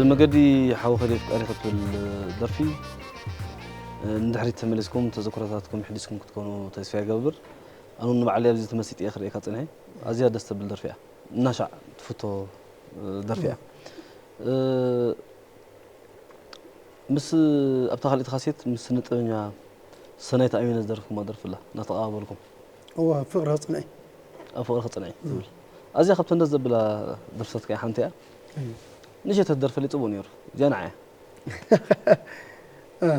ብመገዲ ሓው ከደይ ፍቃሪ ክትብል ደርፊ፣ ንድሕሪት ተመሊስኩም ተዘክሮታትኩም ሕዲስኩም ክትኮኑ ተስፋ ይገብር። ኣነ እውን ንባዕለይ ኣብዚ ተመሲጠ እየ ክርእየካ ጸኒሐ። ኣዝያ ደስ ተብል ደርፊ እያ። እናሻዕ ትፍቶ ደርፊ እያ። እ፣ ምስ ኣብታ ካልኣይቲ ካሴት ምስ ስነ ጥበበኛ ሰናይት ኣሚነ ዝደረፍኩማ ደርፊ ኣላ፣ እናተቐባበልኩም። እዋ፣ ፍቕሪ ክጽንዕ። ኣብ ፍቕሪ ክጽንዕ ትብል። ኣዝያ ካብተን ደስ ዘብላ ደርፍታትካ ሓንቲ እያ። እዩ። ንእሽተይ ተትደርፈለይ ጽቡቕ ነይሩ። እዚኣ ንዓያ። እ።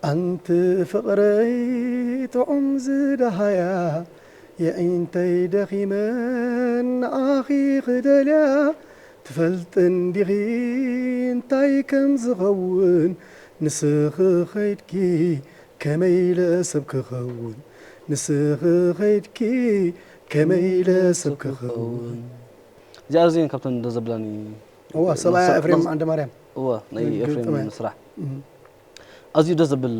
ኣንቲ ፍቕረይ ጥዑም ዝደሃያ፣ የዒንተይ ደኺመን ንዓኺ ክደልያ፣ ትፈልጢ እንዲኺ እንታይ ከም ዝኸውን፣ ንስኺ ኸይድኪ ከመይ ኢለ ሰብ ክኸውን፣ ንስኺ ኸይድኪ ከመይ ኢለ ሰብ ክኸውን። እዚኣ እዚአን ካብተን ደስ ዘብላኒ። እዋ፣ ሰብኣያ መስ-፣ ኤፍሬም መስ-፣ ዓንደማርያም። እዋ፣ ናይ ኤፍሬም ግጥመ። ስራሕ። እም። ኣዝዩ ደስ ዘብል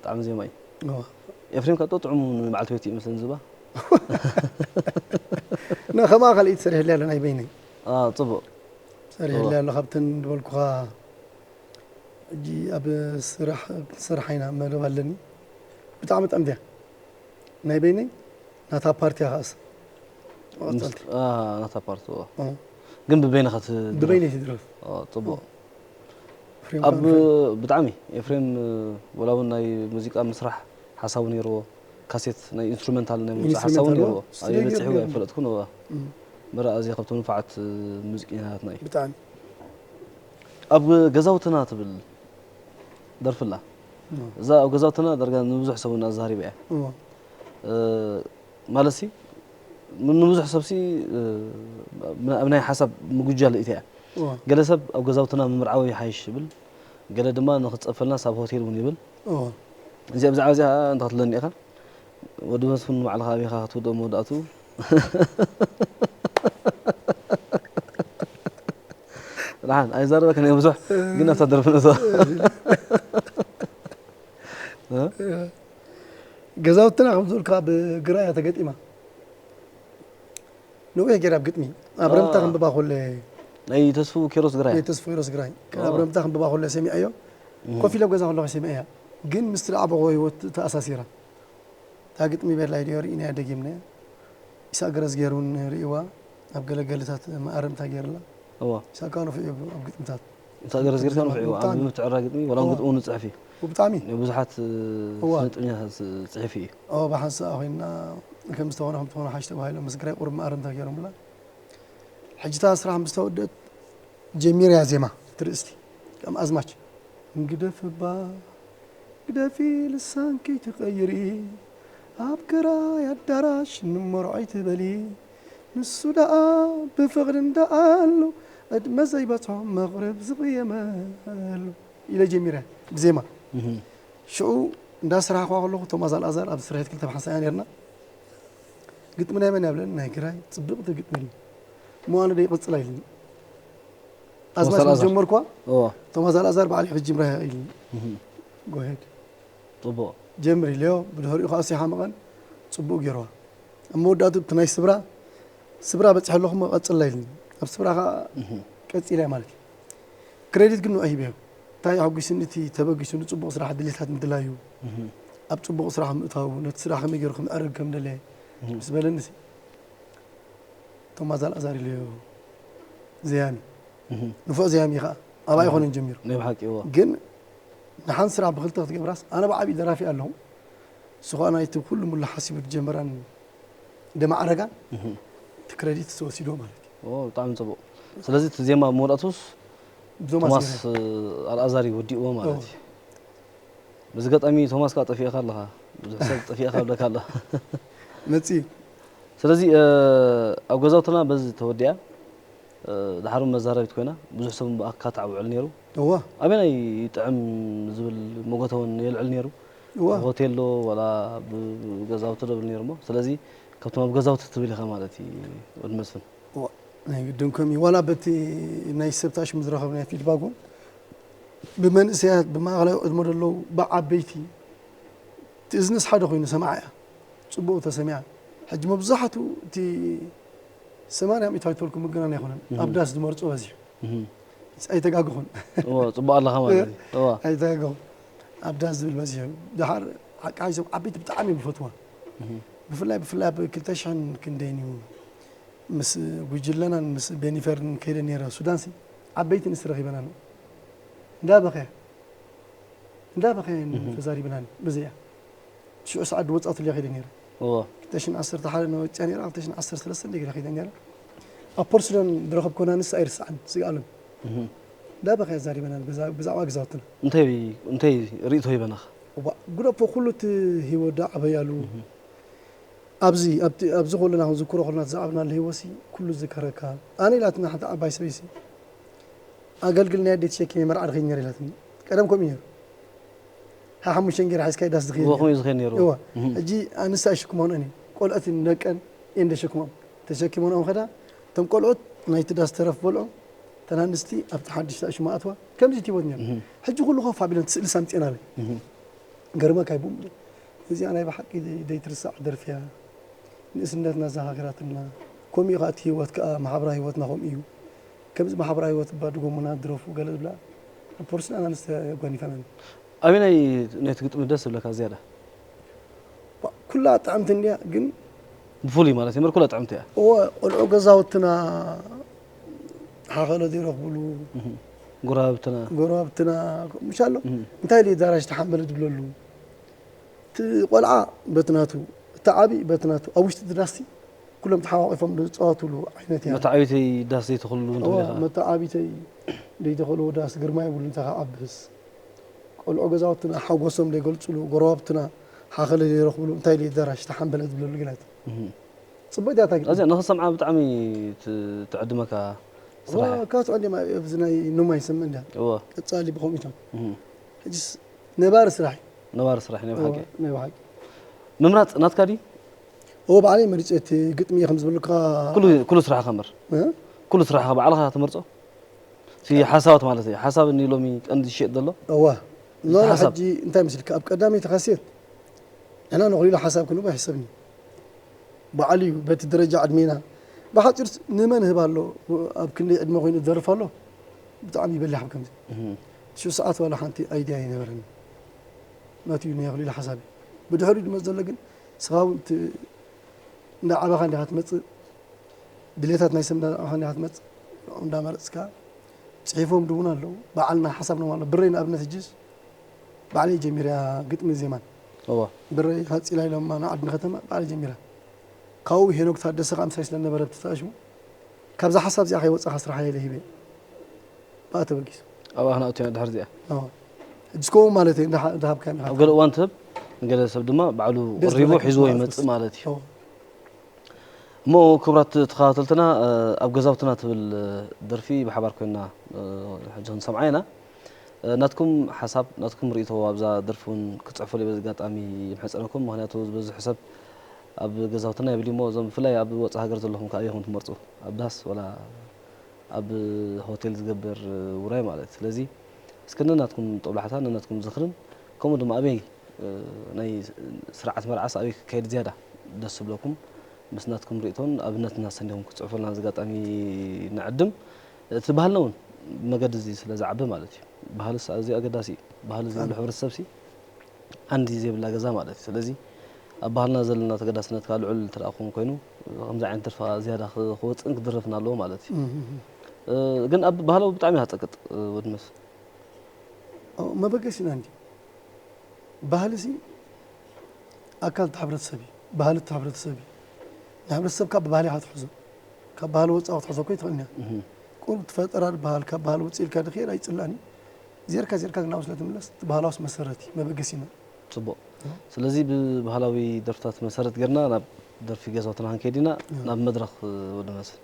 ጣዕሚ ዜማ እዩ። እዋ። ኤፍሬም ካብ ጥዑም ንበዓልቲ ቤቱ እዩ ይመስለኒ ዝባ። ና፣ ከምኣ ካልኣይቲ ሰሪሕለይ ኣሎ ናይ በይነይ። አ፣ ጽቡቕ። ሰሪሕለይ እዋ። ኣሎ ካብተን ዝበልኩኻ። ሕጂ ኣብ ስራሕ፣ ክንሰርሓ ኢና መደብ ኣለኒ። ብጣዕሚ ጥዕምቲ እያ። ናይ በይነይ ናታ ፓርቲ እያ ኸኣስ። መቐጸልቲ። ምስ-፣ አ፣ ናታ ፓርቲ፣ እዋ። እ። ግን ብበይንኻ ትድረፍ? ብበይነይ ትድረፍ። አ፣ ጽቡቕ። እ። ኤፍሬም ኣብ፣ ከኣ ብጣዕሚ ኤፍሬም፣ ወላ እውን ናይ ሙዚቃ ምስራሕ ሓሳቡ ነይርዎ፣ ካሴት ናይ ኢንስትሩመንታል ናይ ምውጻእ ሓሳቡ ኢንስትሩመንታል ነይርዎ። እዎ። ኣበይ ስቱዲዮ በጺሕዎ ገይሩ። ኣይፈለጥኩን፣ እዋ። እም። እምበር ኣዝያ ካብቶም ንፉዓት ሙዚቀኛታትና እዩ። ብጣዕሚ። ኣብ ገዛውትና ትብል ደርፊ ኣላ። እም። እዛ ኣብ ገዛውትና ዳርጋ ንብዙሕ ሰብ እውን ኣዛሪባ እያ። እዋ። እ፣ ማለትሲ፣ ን-፣ ንብዙሕ ሰብሲ፣ እ፣ ኣብ ናይ ሓሳብ ምጉጃል እቲኣ እያ። እዋ። ገለ ሰብ ኣብ ገዛውትና ምምርዓው ይሓይሽ ይብል፣ ገለ ድማ ንኽትጸፈልና ሳብ ሆቴል እውን ይብል። እዋ። እዚኣ ብዛዕባ እዚኣ እንታይ ክትብለኒ ኢኻ? ወዲ መስፍን ባዕልኻ ኣቢኻ ክትውድኦ መወዳእትኡ። ደሓን ኣይዛረበካን እየ ብዙሕ፣ ግን ኣብታ ደርፊ ነዛ። እ? ገዛውትና ከም ዝበልካ ብግራይ እያ ተገጢማ። ነዊሕ ገይራ ኣብ ግጥሚ። ኣብ ረምታ አ። ከንብባ ከሎ ናይ ተስፉ ኪሮስ ግራይ። ናይ ተስፉ ኪሮስ ግራይ። አ። ኣብ ረምታ ከንብባ ከሎ ሰሚዐዮ። እህ። ኮፍ ኢለ ኣብ ገዛ ከለኹ ሰሚዐያ። ግን ምስቲ ዝዓበኹዎ ህይወት ተኣሳሲራ። እታ ግጥሚ ቤላ ኢድዮ ርኢናያ ደጊምናያ። ኢሳቅ ገረዝጌር እውን ርእይዋ። ኣብ ገለ ገለታት መኣረምታ ገይርላ። እዋ። ኢሳቅ ከኣ ንፉዕ እዩ ኣብ ግጥምታት። ኢሳቅ ገረዝጌር ከኣ ንፉዕ እዩ። ኣብ ብጣዕሚ። ምትዕርራይ ግጥሚ፣ ዋላ እውን እዋ። ግጥሚ እውን ይጽሕፍ እዩ። ብጣዕሚ። ናይ ብዙሓት፣ እ፣ እዋ። ስነ ጥበበኛታት ጽ-፣ ጽሑፍ እዩ። እዋ፣ ብሓንሳእ ኮይንና ከም ዝተኾነ ከም ትኾነ ሓሽ ተባሂሎም ምስ ግራይ ቁሩብ መኣረምታ ገይሮምላ። ሕጂ እታ ስራሕ ምስ ተወደአት ጀሚርያ ዜማ፣ ትርእስቲ፣ ከም ኣዝማች። ግደፍ እባ፣ ግደፊ ልሳንኪ ትቐይሪ፣ ኣብ ግራይ ኣዳራሽ ንመርዖይ ትበሊ፣ ንሱ ደኣ ብፍቕሪ እንዳኣሉ፣ ዕድመ ዘይበጽሖ መቕርብ ዝቕየመሉ። ኢለ ጀሚረ፣ ብዜማ። እህ። ሽዑ እንዳሰራሕኳ ከለኹ፣ ቶማስ ኣልኣዛር ኣብ ስርሒት ክልተ ብሓንሳእ ኢና ነርና። ግጥሚ ናይ መን እያ ብለኒ፣ ናይ ግራይ፣ ጽብቕቲ ግጥሚ ኢሉ። እሞ ኣነ ዶ ይቕጽላ ኢሉኒ። ቶማስ ኣዝማች ምስ ኣልኣዛር። ጀመርኳ፣ እዎ። ቶማስ ኣልኣዛር ባዕሉ ክጅምራ ኢሉኒ። እህ። Go ahead። ጽቡቕ። ጀምር ኢለዮ፣ ብድሕሪኡ ከኣ ሲሓ መቐን ጽቡቕ ገይርዋ። ኣብ መወዳእቱ እቲ ናይ ስብራ፣ ስብራ በጺሐ ኣለኹ እሞ ቀጽላ ኢሉኒ። ኣብ ስብራ ከኣ እህ። ቀጺለ ማለት እዩ። ክሬዲት ግን ንዑ ሂበዮ። እንታይ ኣሐጒስኒ እቲ ተበጊሱ ንጽቡቕ ስራሕ ድሌታት ምድላዩ፣ እህ። ኣብ ጽቡቕ ስራሕ ምእታዉ፣ ነቲ ስራሕ ከመይ ገይሩ ክምዕርግ ከም ደለየ እህ። ምስ በለኒ ሲ፣ ቶማስ ኣልኣዛር ኢለዮ ዘያሚ። እህ። ንፉዕ ዘያሚ ከኣ። ኣብኣ እህ። ኣይኮነን ጀሚሩ። ናይ ብሓቂ እዎ። ግን ንሓንቲ ስራሕ ብክልተ ክትገብራስ፣ ኣነ ብዓብዪ ደራፊ ኣለኹ። እሱ ከኣ ናይቲ ኩሉ ሙሉ ሓሲቡ ዝጀመራን ደማዕረጋን እህ። እቲ ክሬዲት ተወሲድዎ ማለት እዩ። ኦ፣ ብጣዕሚ ጽቡቕ። ስለዚ እቲ ዜማ ኣብ መወዳእቱስ ብቶማስ ቶማስ፣ ገይረ። እ፣ ኣልኣዛር እዩ ወዲእዎ ማለት ኦ። እዩ። በዚ ኣጋጣሚ ቶማስ ከኣ ጠፊእኻ ኣለኻ። ብዙሕ ሰብ ጠፊእኻ ይብለካ ኣሎ። መጺኡ። ስለዚ፣ እ፣ ኣብ ገዛውትና በዚ ተወዲኣ። እ፣ ደሓር እውን መዛረቢት ኮይና፣ ብዙሕ ሰብ ብኣካ ተዓውዕል ነይሩ። እዋ። ኣበየናይ ይጥዕም ዝብል መጎተ እውን የልዕል ነይሩ። እዋ። ኣብ ሆቴል ዶ ዋላ ብ-፣ ብ-፣ ገዛውቲ ዶ ብል ነይሩ እሞ፣ ስለዚ ካብቶም ኣብ ገዛውቲ ትብል ኢኻ ማለት እዩ ወዲ መስፍን። እዋ። ናይ ግድን ከም እዩ። ዋላ በቲ ናይ ሰብ ታሽሙ ዝረኸብናዮ ፊድባክ እውን ብመንእሰያት፣ ብማእኸላይ ዕድመ ዘለዉ፣ ብዓበይቲ፣ እቲ እዝንስ ሓደ ኮይኑ ሰማዓ እያ። ጽቡቕ ተሰሚዓ። ሕጂ መብዛሕትኡ እቲ ሰማንያ ሚእታዊት ተልኩ ምግናን ኣይኮነን። ኣብ ዳስ ዝመርጾ በዚሑ። ኣይተጋግኹን። ጽቡቅ ኣለኻ ማለት እዩ። ኣይተጋግኹን። ኣብ ዳስ ዝብል በዚሑ። ድሓር ሓቂ ሓይሶም ዓበይቲ ብጣዕሚ እዮም ዝፈትዋ። ብፍላይ ብፍላይ ኣብ ክልተ ሽሕን ክንደይን እዩ ምስ ጉጅለናን ምስ ቤኒፈርን ከይደ ነይረ ሱዳንሲ ዓበይቲ ንስ ረኺበና እንዳበኸ እንዳበኸ ተዛሪብናኒ ብዘያ ሽዑ ሰዓት ድወጻት ልያ ከይደ ነይረ እዎ ክልተ ሽሕን ዓሰርተ ሓደ ነው ወጽያ ነይረ ክልተ ሽሕን ዓሰርተ ሰለስተ እንደገና ከይደ ነይረ ኣብ ፖርሱዳን ድረኸብኮና ንስ ኣይርስዓን ስግኣሎም እንዳበኸ ተዛሪበናኒ ብዛዕባ ግዛውትና እንታይ እንታይ ርእቶ ይበናኻ ጉደፎ ኩሉ እቲ ህይወት ዳዕበያሉ ኣብዚ ኣብዚ ከለና ዝክሮ ከለና ዝዓብናሉ ህይወሲ ኩሉ ዝከረካ ኣነ ኢላትና ሓንቲ ዓባይ ሰበይሲ ኣገልግል ናይ ኣደይ ተሸኪመ መርዓ ድኸይድ ነር ኢላትኒ ቀደም ከምኡ ነሩ ሓሙሽተ ገይረ ሓዝካ ዳስ ዝኸይድ ወኹም እዩ ዝኸይድ ነሩ እዋ ሕጂ ኣንሳ ይሽክሞን እኔ ቆልዕትን ደቀን እየ እንደሸክሞም ተሸኪሞን ኦም ከዳ እቶም ቆልዑት ናይቲ ዳስ ተረፍ በልዖም ተናንስቲ ኣብቲ ሓድሽ ታእሽማ ኣትዋ ከምዚ ህይወት ነሩ ሕጂ ኩሉ ኮፍ ኣቢለን ስእሊ ሳምጤናለ ገርመካ ይቡም እዚኣ ናይ ብሓቂ ዘይትርሳዕ ደርፊያ ንእስነትና ዘኻኽራትና ከምኡ ኢኻ እቲ ህይወት ከዓ ማሕበራዊ ህይወትና ከምኡ እዩ ከምዚ ማሕበራዊ ህይወት እባ ድጎሙና ድረፉ ገለ ዝብላ ፖርስና ኣናንስተ ጓኒፈናኒ ኣበየናይ ናይቲ ግጥሚ ደስ ዝብለካ ዝያዳ ኩላ ጥዕምቲ እንድያ ግን ብፍሉይ ማለት እዩ ኩላ ጥዕምቲ እያ እወ ቆልዑ ገዛውትና ሓኸለ ዘይረኽብሉ ጎረባብትና ጎረባብትና ምሻሎ እንታይ ኢሉ ዳራሽ ተሓንበለ ዝብለሉ እቲ ቆልዓ በቲ ናቱ እቲ ዓቢ በቲ ናቱ ኣብ ውሽጢ እቲ ዳስቲ ኩሎም ተሓቋቂፎም ዝፃወትሉ ዓይነት እያ መተዓቢተይ ዳስ ዘይተኽልሉ እንተኾነ መተዓቢተይ ዘይተኽልዎ ዳስ ግርማ ይብሉ እንታይ ከዓብስ ቆልዑ ገዛውትና ሓጎሶም ዘይገልፅሉ ጎረባብትና ሓኸለ ዘይረኽብሉ እንታይ ኢሉ ዳራሽ ተሓንበለ ዝብለሉ ግላት ፅቡቅ እያ እታ ግጥሚ። እዚኣ ንኽሰምዓ ብጣዕሚ ት- ትዕድመካ ስራሕ እያ። እዋ፣ ካብ ትዕድማ ኣብዚ ናይ ኖማ ይሰምዕ እንዳ እወ ቀፃሊ ብከምኡ ኢቶም እህ፣ ሕጅስ ነባሪ ስራሕ እዩ። ነባሪ ስራሕ ናይ ብሓቂ። እዋ፣ ናይ ብሓቂ ምምራፅ ናትካ ድዩ? እዎ ባዕለይ መሪፀ እቲ ግጥሚ እየ ከም ዝብልካ ኩሉ ኩሉ ስራሕኻ እምበር እ? ኩሉ ስራሕኻ ባዕልኻ ትመርፆ? እቲ ሓሳባት ማለት እዩ ሓሳብ እኒ ሎሚ ቀንዲ ዝሸጥ ዘሎ እዋ እቲ ኖ ሓሳብ ሕጂ እንታይ ምስልካ ኣብ ቀዳመይቲ ካሴት ንሕና ንኽልኢሉ ሓሳብ ክንቦ ኣይሕሰብን እዩ ባዕሉ እዩ በቲ ደረጃ ዕድሜና ብሓፂር ንመን ህብ ኣሎ ኣብ ክንደይ ዕድመ ኮይኑ ዝደርፍ ኣሎ ብጣዕሚ ይበሊሕ ኣብ ከምዚ እህ፣ ትሽዑ ሰዓት ዋላ ሓንቲ ኣይድያ ኣይነበረን ናትዩ ናይ ኣኽሊሉ ሓሳብ እዩ ብድሕሪኡ ዝመፅ ዘሎ ግን ስኻ እውን እቲ እንዳ ዓበኻ እንዲኻ ትመፅእ ድሌታት ናይ ሰብ እንዳ ዓበኻ እንዲኻ ትመፅእ ንዕኦም እንዳመረፅካ ፅሒፎም ድውን ኣለዉ በዓልና ሓሳብ ኖም ኣሎ ብረይ ንኣብነት እጅስ ባዕለይ ጀሚርያ ግጥሚ ዜማን እዋ ብረይ ሃፂላ ኢሎማ ንዓዲ ንከተማ ባዕለይ ጀሚራ ካብኡ ሄኖክ ታደሰ ከዓ ምሳይ ስለነበረ ተተኣሽሙ ካብዛ ሓሳብ እዚኣ ከይወፃኻ ስራሕ ኢለ ሂበ ብኣ ተበጊሱ ኣብኣ ክንኣቱ ኢና ድሕር እዚኣ ሕጂ ከምኡ ማለት እዩ እንዳሃብካ ኣብ ገለ እዋን ትህብ ንገለ ሰብ ድማ ባዕሉ ቀሪቡ ሒዝዎ ይመፅእ ማለት እዩ እሞ ክቡራት ተኸታተልትና ኣብ ገዛውትና ትብል ደርፊ ብሓባር ኮይና ሕጂ ክንሰምዓ ኢና ናትኩም ሓሳብ ናትኩም ርእቶ ኣብዛ ደርፊ እውን ክትፅሕፉለይ በዚ ኣጋጣሚ ይምሕፀነኩም ምክንያቱ ዝበዝሑ ሰብ ኣብ ገዛውትና የብል እሞ እዞም ብፍላይ ኣብ ወፃእ ሃገር ዘለኹም ከዓ ኢኹም ትመርፁ ኣብ ዳስ ወላ ኣብ ሆቴል ዝገብር ውራይ ማለት እዩ ስለዚ እስኪ ነናትኩም ጦብላሕታ ነናትኩም ዝኽርን ከምኡ ድማ ኣበይ ናይ ስርዓት መርዓስ ኣበይ ክካየድ ዝያዳ ደስ ዝብለኩም ምስ ናትኩም ርእቶን ኣብነትና ሰኒኹም ክትፅሑፉልና እዚ ኣጋጣሚ ንዕድም እቲ ባህልና እውን ብመገዲ እዚ ስለ ዝዓቢ ማለት እዩ ባህልስ ኣዝዩ ኣገዳሲ እዩ ባህሊ ዘይብሉ ሕብረተሰብ ሲ ዓንዲ ዘይብላ ገዛ ማለት እዩ ስለዚ ኣብ ባህልና ዘለና ተገዳስነት ከዓ ልዑል እንተ ደኣ ክኸውን ኮይኑ ከምዚ ዓይነት ደርፊ ከዓ ዝያዳ ክወፅእን ክድረፍን ኣለዎ ማለት እዩ ግን ኣብ ባህላዊ ብጣዕሚ ሃፀቅጥ ወድመስ መበገሲና እንዲ ባህልሲ ኣካል እቲ ሕብረተሰብ እዩ ባህሊ እቲ ሕብረተሰብ እዩ ንሕብረተሰብካ ብባህሊ ኢኻ ትሕዞ ካብ ባህሊ ወፃኢ ክትሕዞ እኮ ይትኽእልኒ ቁሩብ ትፈጠራ ዝበሃል ካብ ባህሊ ውፅእ ኢልካ ድኽእል ኣይፅላእን እዩ ዜርካ ዜርካ ግን ናብኡ ስለ ትምለስ እቲ ባህላውስ መሰረት እዩ መበገሲና ፅቡቕ ስለዚ ብባህላዊ ደርፍታት መሰረት ጌርና ናብ ደርፊ ገዛውትና ክንከይድ ኢና ናብ መድረኽ ወዲ መስል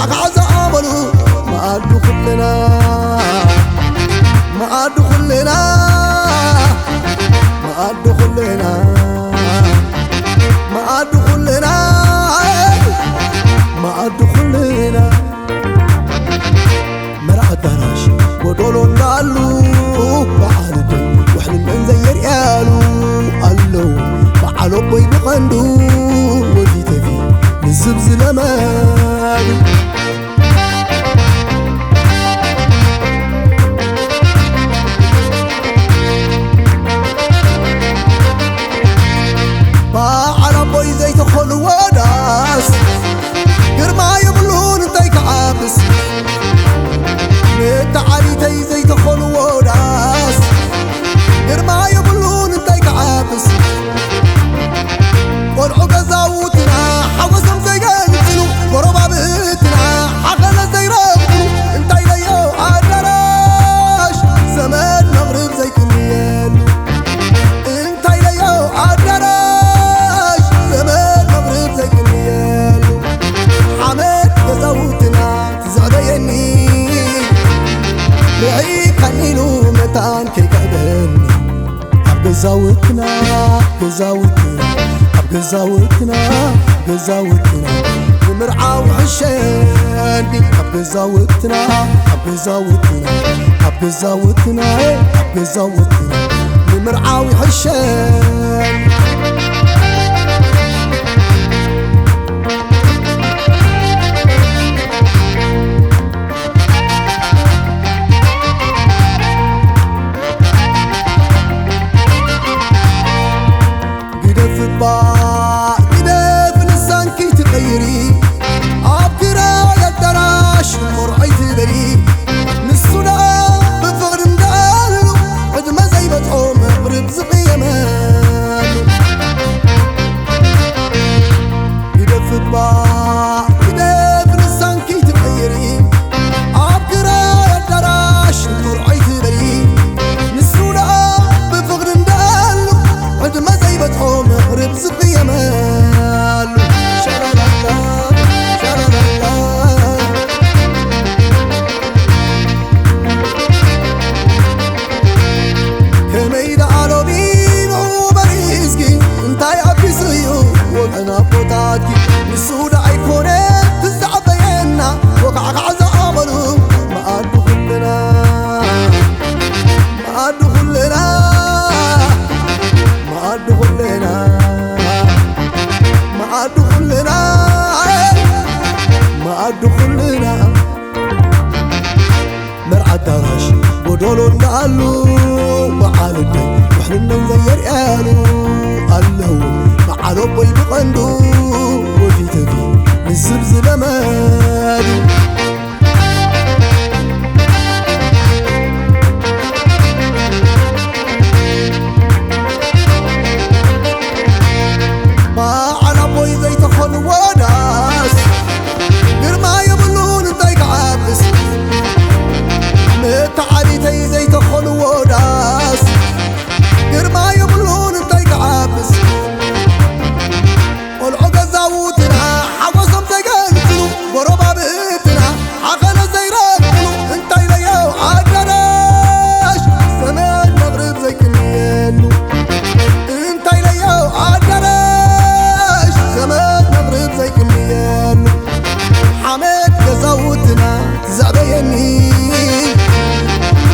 ኣኻዕዛ ኣበሉ መኣዱ ኩልና፣ መኣዱ ኩልና፣ መኣዱ ኩልና፣ መኣዱ ኩልና፣ መኣዱ ኩልና። መርዓ ኣዳራሽ ጎዶሎ እንዳኣሉ በዓል ደይ ውሕልነን ዘየርእያሉ ኣለዉ። በዓል ኣቦይ ብቐንዱ ወዲ ተፊ ንዝብ ዝለመዱ። በዓል ኣቦይ ዘይተኸልዎ ዳስ ግርማ የብሉን እንታይ ክዓብስ። ንተዓቢተይ ዘይተኸልዎ ዳስ ግርማ የብሉን እንታይ ክዓብስ። ቆልዑ ገዛውትና ሓጎሶም ዘይገልጽሉ፣ ጎረባብትና ሓኸለ ዘይረኽብሉ፣ እንታይ ለዮ ኣዳራሽ ዘመድ መቕርብ ዘይቅንየሉ፣ እንታይ ለዮ ኣዳራሽ ዘመድ መቕርብ ዘይቅንየሉ፣ ሓመድ ገዛውትና ትዘዕበየኒ፣ ርሒቕ ከኒኑ መታን ከይከዕበኒ። ኣብ ገዛውትና፣ ገዛውትና፣ ኣብ ገዛውትና፣ ገዛውትና፣ ንምርዓው ይሕሸኒ። ኣብ ገዛውትና፣ ኣብ ገዛውትና፣ ኣብ ገዛውትና፣ ኣብ ገዛውትና፣ ንምርዓው ይሕሸኒ። ግደፍ እባ ግደፍ፣ ልሳንኪ ትቐይሪ፣ ኣብ ክራይ ኣዳራሽ መርዓይ ትበሊ። ንሱ ደኣ ብፍቕሪ እንዳኣሉ፣ ዕድመ ዘይበጽሖ መቕርብ ዝቕየመሉ። ግደፍ እባ ግደፍ፣ ልሳንኪ ትቐይሪ፣ ኣብ ክራይ ኣዳራሽ መርዓይ ትበሊ። ንሱ ደኣ ብፍቕሪ እንዳኣሉ፣ ዕድመ ዘይበጽሖ መቕርብ ዝቕየመሉ። ሸላላላ፣ ሸላላላ። ከመይ ደኣ ሎሚ ንዑ በሪ እስኪ፣ እንታይ ኣቢሱ እዩ ወገን ኣቦታትኪ? ንሱ ደኣ ኣይኮነ ትዛዕበየና፣ ወካዕካዕ ዝኣመሉ መኣዲ ኩልና፣ መኣዲ ኩልና፣ መኣዲ ኩልና፣ መኣዲ ኩልና፣ መኣዲ ኩልና። መርዓ ኣዳራሽ ጎዶሎ እንዳኣሉ፣ በዓል ደይ ውሕልነን ዘየርእያሉ ኣለዉ። በዓል ኣቦይ ብቐንዱ ወዲ ተፊ ንዝብ ዝለመዱ። በዓል ኣቦይ ዘይተኸልዎ ዳስ ግርማ የብሉን እንታይ ክዓብስ። መተዓቢተይ ዘይተኸልዎ ዳስ ግርማ የብሉን እንታይ ክዓብስ። ቆልዑ ገዛውትና ሓጎሶም ዘይገልጽሉ፣ ጎረባብትና ሓኸለ ዘይረኽብሉ፣ እንታይ ለየው ኣዳራሽ ዘመድ መቕርብ ዘይቅንየሉ። እንታይ ለየው ኣዳራሽ ዘመድ መቕርብ ዘይቅንየሉ። ሓመድ ገዛውትና ትዘዕበየኒ፣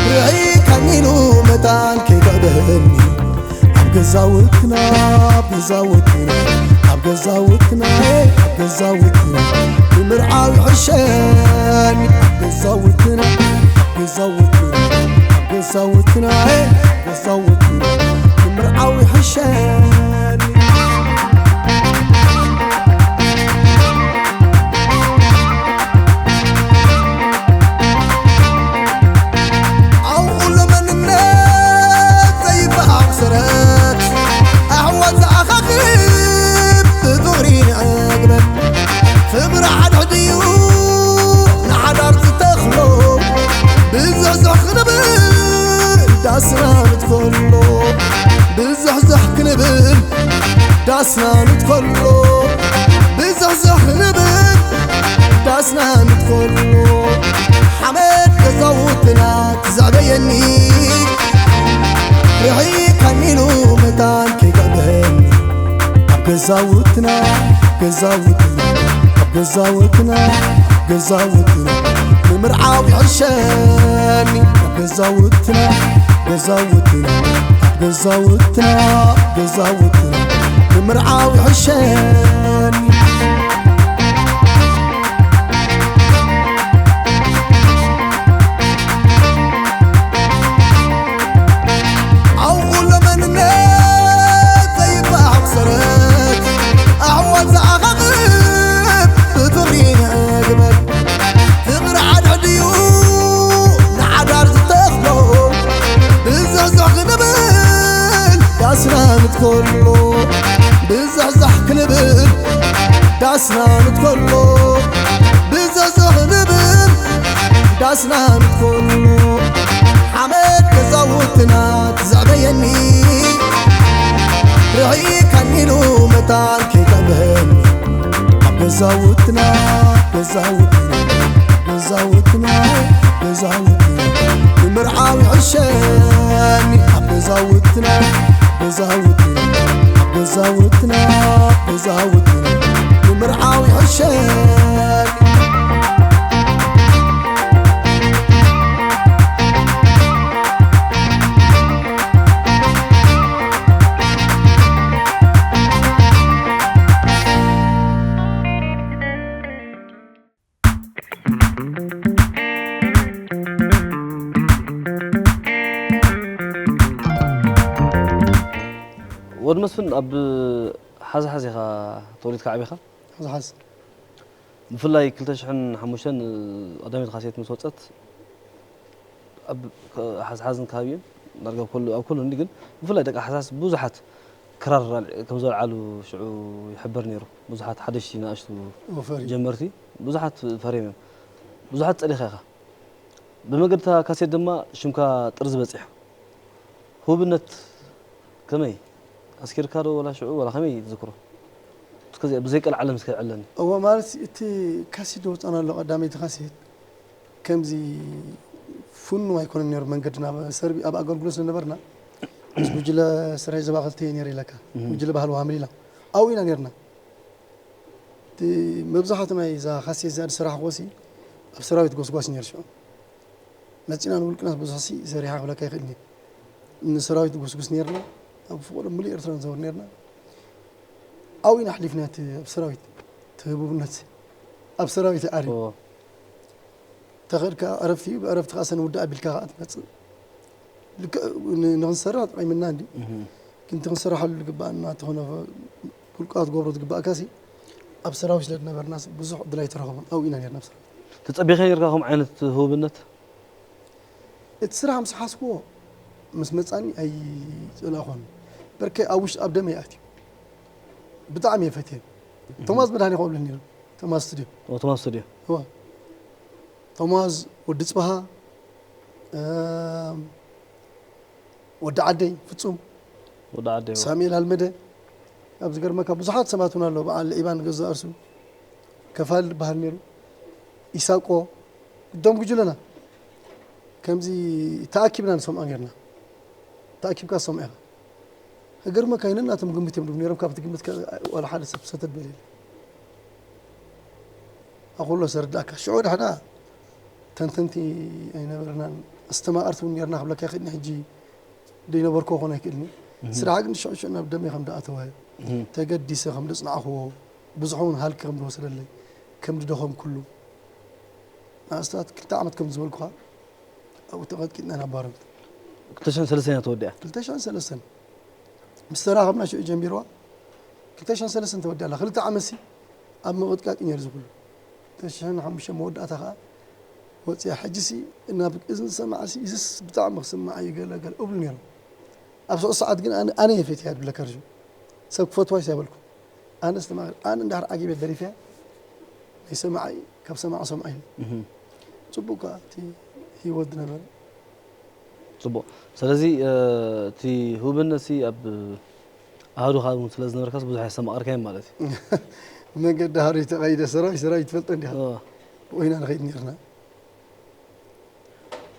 ርሒቕ ከኒኑ መታን ከይተዕበኒ። ኣብ ገዛውትና፣ ኣብ ገዛውትና፣ ኣብ ገዛውትና፣ ኣብ ገዛውትና፣ ብምርዓው ይሕሸኒ። ኣብ ገዛውትና፣ ኣብ ገዛውትና፣ ኣብ ገዛውትና፣ ኣብ ገዛውትና፣ ብምርዓው ይሕሸኒ። ኣብ ኩሉ መንነት ዘይበሃቕ ስረት፣ ኣሕዋት ዝኣኻኽብ ብፍቕሪ ንዕግበት። ፍቕሪ ሓድሕድ እዩ ንሓዳር ዝተኽሎ፣ ብዝሕዝሕ ክንብል ዳስና ንትከሎ፣ ብዝሕዝሕ ክንብል ዳስና ንትከሎ፣ ብዝሕዝሕ ክንብል ዳስ ስናን ከሎ ሓመድ ገዛውትና ትዘዕበየኒ፣ ርሒቐኒ ኢሉ መታን ከይጋብሀኒ፣ ኣብ ገዛውትና፣ ገዛውትና፣ ኣብ ገዛውትና፣ ገዛውትና፣ ንምርዓው ይሕሸኒ፣ ኣብ ገዛውትና፣ ገዛውትና፣ ኣብ ገዛውትና፣ ገዛውትና፣ ንምርዓው ይሕሸኒ። ዓውቑ ለመንነት ዘይበሃል ሰረት ኣሕዋት ዝዓኻኽብ ብፍቕሪ ነግበር። ፍቕሪ ዓድዕድዩ ንሓዳር ዝተኽሎ ብዝሕዝሕ ክንብል ዳስና ንትከሎ። ብዝሕዝሕ ክንብል ዳስና ንትከሎ። ብዝሕዝሕ ክንብል ዳስና ንትከሎ። ሓመድ ገዛውትና ትዘዕበየኒ፣ ርሒቐኒ ኢሉ መታን ከይጋብሀኒ፣ ኣብ ገዛውትና፣ ገዛውትና፣ ገዛውትና፣ ገዛውትና፣ ንምርዓው ይሕሸኒ፣ ኣብ ገዛውትና፣ ገዛውትና፣ ኣብ ገዛውትና፣ ገዛውትና፣ ንምርዓው ይሕሸኒ። ወዲ መስፍን፣ ኣብ ሓዝሓዝ ኢኻ ተወሊድካ ዓቢኻ? ሓዝሓዝ። ብፍላይ ክልተ ሽሕን ሓሙሽተን ቀዳመይቲ ካሴት ምስ ወጸት፣ ኣብ ሓዝሓዝን ከባቢኡን ዳርጋ ኣብ ኩሉ፣ ኣብ ኩሉ እንዲ፣ ግን ብፍላይ ደቂ ሓዝሓዝ ብዙሓት ክራር ከም ዘልዓሉ ሽዑ ይሕበር ነይሩ። ብዙሓት ሓደሽቲ ንኣሽቱ ወፈሪ። ጀመርቲ ብዙሓት ፈርዮም እዮም። ብዙሓት ጸሊኻ ኢኻ። ብመንገዲ እታ ካሴት ድማ ሽምካ ጥርዚ በጺሑ። ህቡብነት ከመይ? ኣስኪርካ ዶ ወላ ሽዑ ወላ ከመይ ትዝክሮ? እስከ እዚኣ ብዘይ ቀልዓለም እስከ ዕለኒ። እወ፣ ማለት እቲ ካሴት ዝወፅኣና ኣሎ፣ ቀዳመይቲ ካሴት ከምዚ ፍኑ ኣይኮነን ነይሩ መንገድና። ሰርቢ ኣብ ኣገልግሎት ስለነበርና ምስ ጉጅለ ስራይ ዞባ ክልተ እየ ነይረ ኢለካ። እህ። ጉጅለ ባህሊ ዋሃ መሊላ ኣብኡ ኢና ነይርና። እቲ መብዛሕቱ ናይ እዛ ካሴት እዚኣ ዝሰራሕክዎሲ ኣብ ሰራዊት ጎስጓስ ነይሩ ሽዑ። መጺና ንውልቅና ብዙሕ ሲ ሰሪሓ ክብለካ ይኽእል እየ። ንሰራዊት ንጉስጉስ ነይርና፣ ኣብ ፍቕሪ ሙሉእ ኤርትራ ንዘውር ነይርና። ኣብኡ ኢና ኣሕሊፍና እቲ ኣብ ሰራዊት፣ እቲ ህቡብነት ኣብ ሰራዊት እዩ ዓርዩ። እዎ። ተኸድካ ዕረፍቲ እዩ፣ ብዕረፍቲ ከኣ ሰንውዳእ ኣቢልካ ከኣ ትመጽእ። ልክዕ ን-፣ ንኽንሰርሕ ጠቒምና እንዲ። እህ። ግን እቲ ክንሰርሓሉ ዝግባኣና እንተኾነ ውልቃዊ ትገብሮ ዝግባእካሲ ኣብ ሰራዊት ስለ ዝነበርናስ ብዙሕ ዕድል ኣይተረኸቦን። ኣብኡ ኢና ነይርና ኣብ ሰራዊት። ተጸቢኻ ነይርካ ከምኡ ዓይነት ህቡብነት? እቲ ስራሕ ምስ ሓዝክዎ ምስ መጻኒ ኣይጸላእኹዎን። በርከይ ኣብ ውሽጢ ኣብ ደመይ ኣትዩ። ብጣዕሚ እየ ፈትየ። እህ። ቶማስ መድሃኔ ከምኡ ይብለኒ ነይሩ። ቶማስ ስቱድዮ። ኦ፣ ቶማስ ስቱድዮ። እወ። ቶማስ፣ ወዲ ጽበሃ፣ እም፣ ወዲ ዓደይ ፍጹም፣ ወዲ ዓደይ፣ እወ። ሳሙኤል ኣልመደ፣ ኣብ ዝገርመካ ብዙሓት ሰባት እውን ኣለዉ። በዓል ኢባን ገዛ እርሱ፣ ከፋል ዝበሃል ነይሩ፣ ኢሳቆ፣ እቶም ጉጅለና ከምዚ ተኣኪብና ንሰምዖ ነይርና። ተኣኪብካ ትሰምዖ ኢኻ። ክገርመካ እዩ፣ ነናቶም ግምት እዮም ድቡ ነይሮም፣ ካብቲ ግምት ከ-፣ ዋላ ሓደ ሰብ ሰተት በለ የለን። ኣብ ኩሎ ዘርዳእካ። ሽዑ ዳሕና ተንተንቲ ኣይነበርናን፣ ኣስተማቐርቲ እውን ነይርና ክብለካ ይኽእል፣ ሕጂ ዘይነበርኩ ክኾን ኣይክእልኒ። እህ። ስራሕ ግን ሽዑ ሽዑ ናብ ደመይ ከም ዝኣተወ፣ እህ። ተገዲሰ ከም ዘጽናዕክዎ፣ ብዙሕ እውን ሃልኪ ከም ዝወሰደለይ፣ ከም ዝደኸምኩሉ፣ ንኣስታት ክልተ ዓመት ከም ዝበልኩኻ፣ ኣብኡ ተቐጥቂጥና ናብ ባረንቱ። ክልተ ሽሕን ሰለስተን እያ ተወዲኣ? ክልተ ሽሕን ሰለስተን። ምስ ተራኸብና ሽዑ ጀሚርዋ፣ ክልተ ሽሕን ሰለስተን ተወዲኣ ኣላ። ክልተ ዓመትሲ ኣብ ምቕጥቃጥ እዩ ነይሩ ዝኹሉ። ክልተ ሽሕን ሓሙሽተን መወዳእታ ኸኣ ወፂኣ። ሕጂሲ ናብ እዝኒ ዝሰማዕሲ፣ እዝስ ብጣዕሚ ክስማዕ እዩ ገለ ገለ እብሉ ነይሮም። ኣብ ሽዑ ሰዓት ግን ኣነ፣ ኣነ እየ ፈትያ ድብለካ ርሹ። ሰብ ክፈትዋ ይሰበልኩ። ኣነስ ተማኸር፣ ኣነ እንዳሕር ዓጊበ ደሪፈያ፣ ናይ ሰማዓይ፣ ካብ ሰማዕ ሰምዓይ። እህ። ጽቡቕ ከኣ እቲ ህይወት ዝነበረ። ጽቡቕ። ስለዚ፣ እ፣ እቲ ህቡብነትሲ ኣብ ኣሃዱኻ እውን ስለ ዝነበርካስ ብዙሕ ኣየስተማቐርካዮን ማለት እዩ። መገዲ ሃሩ ተቐይደ ሰራዊት፣ ሰራዊት ትፈልጦ እንዲኻ። እወ። ወይና ንኸይድ ነርና።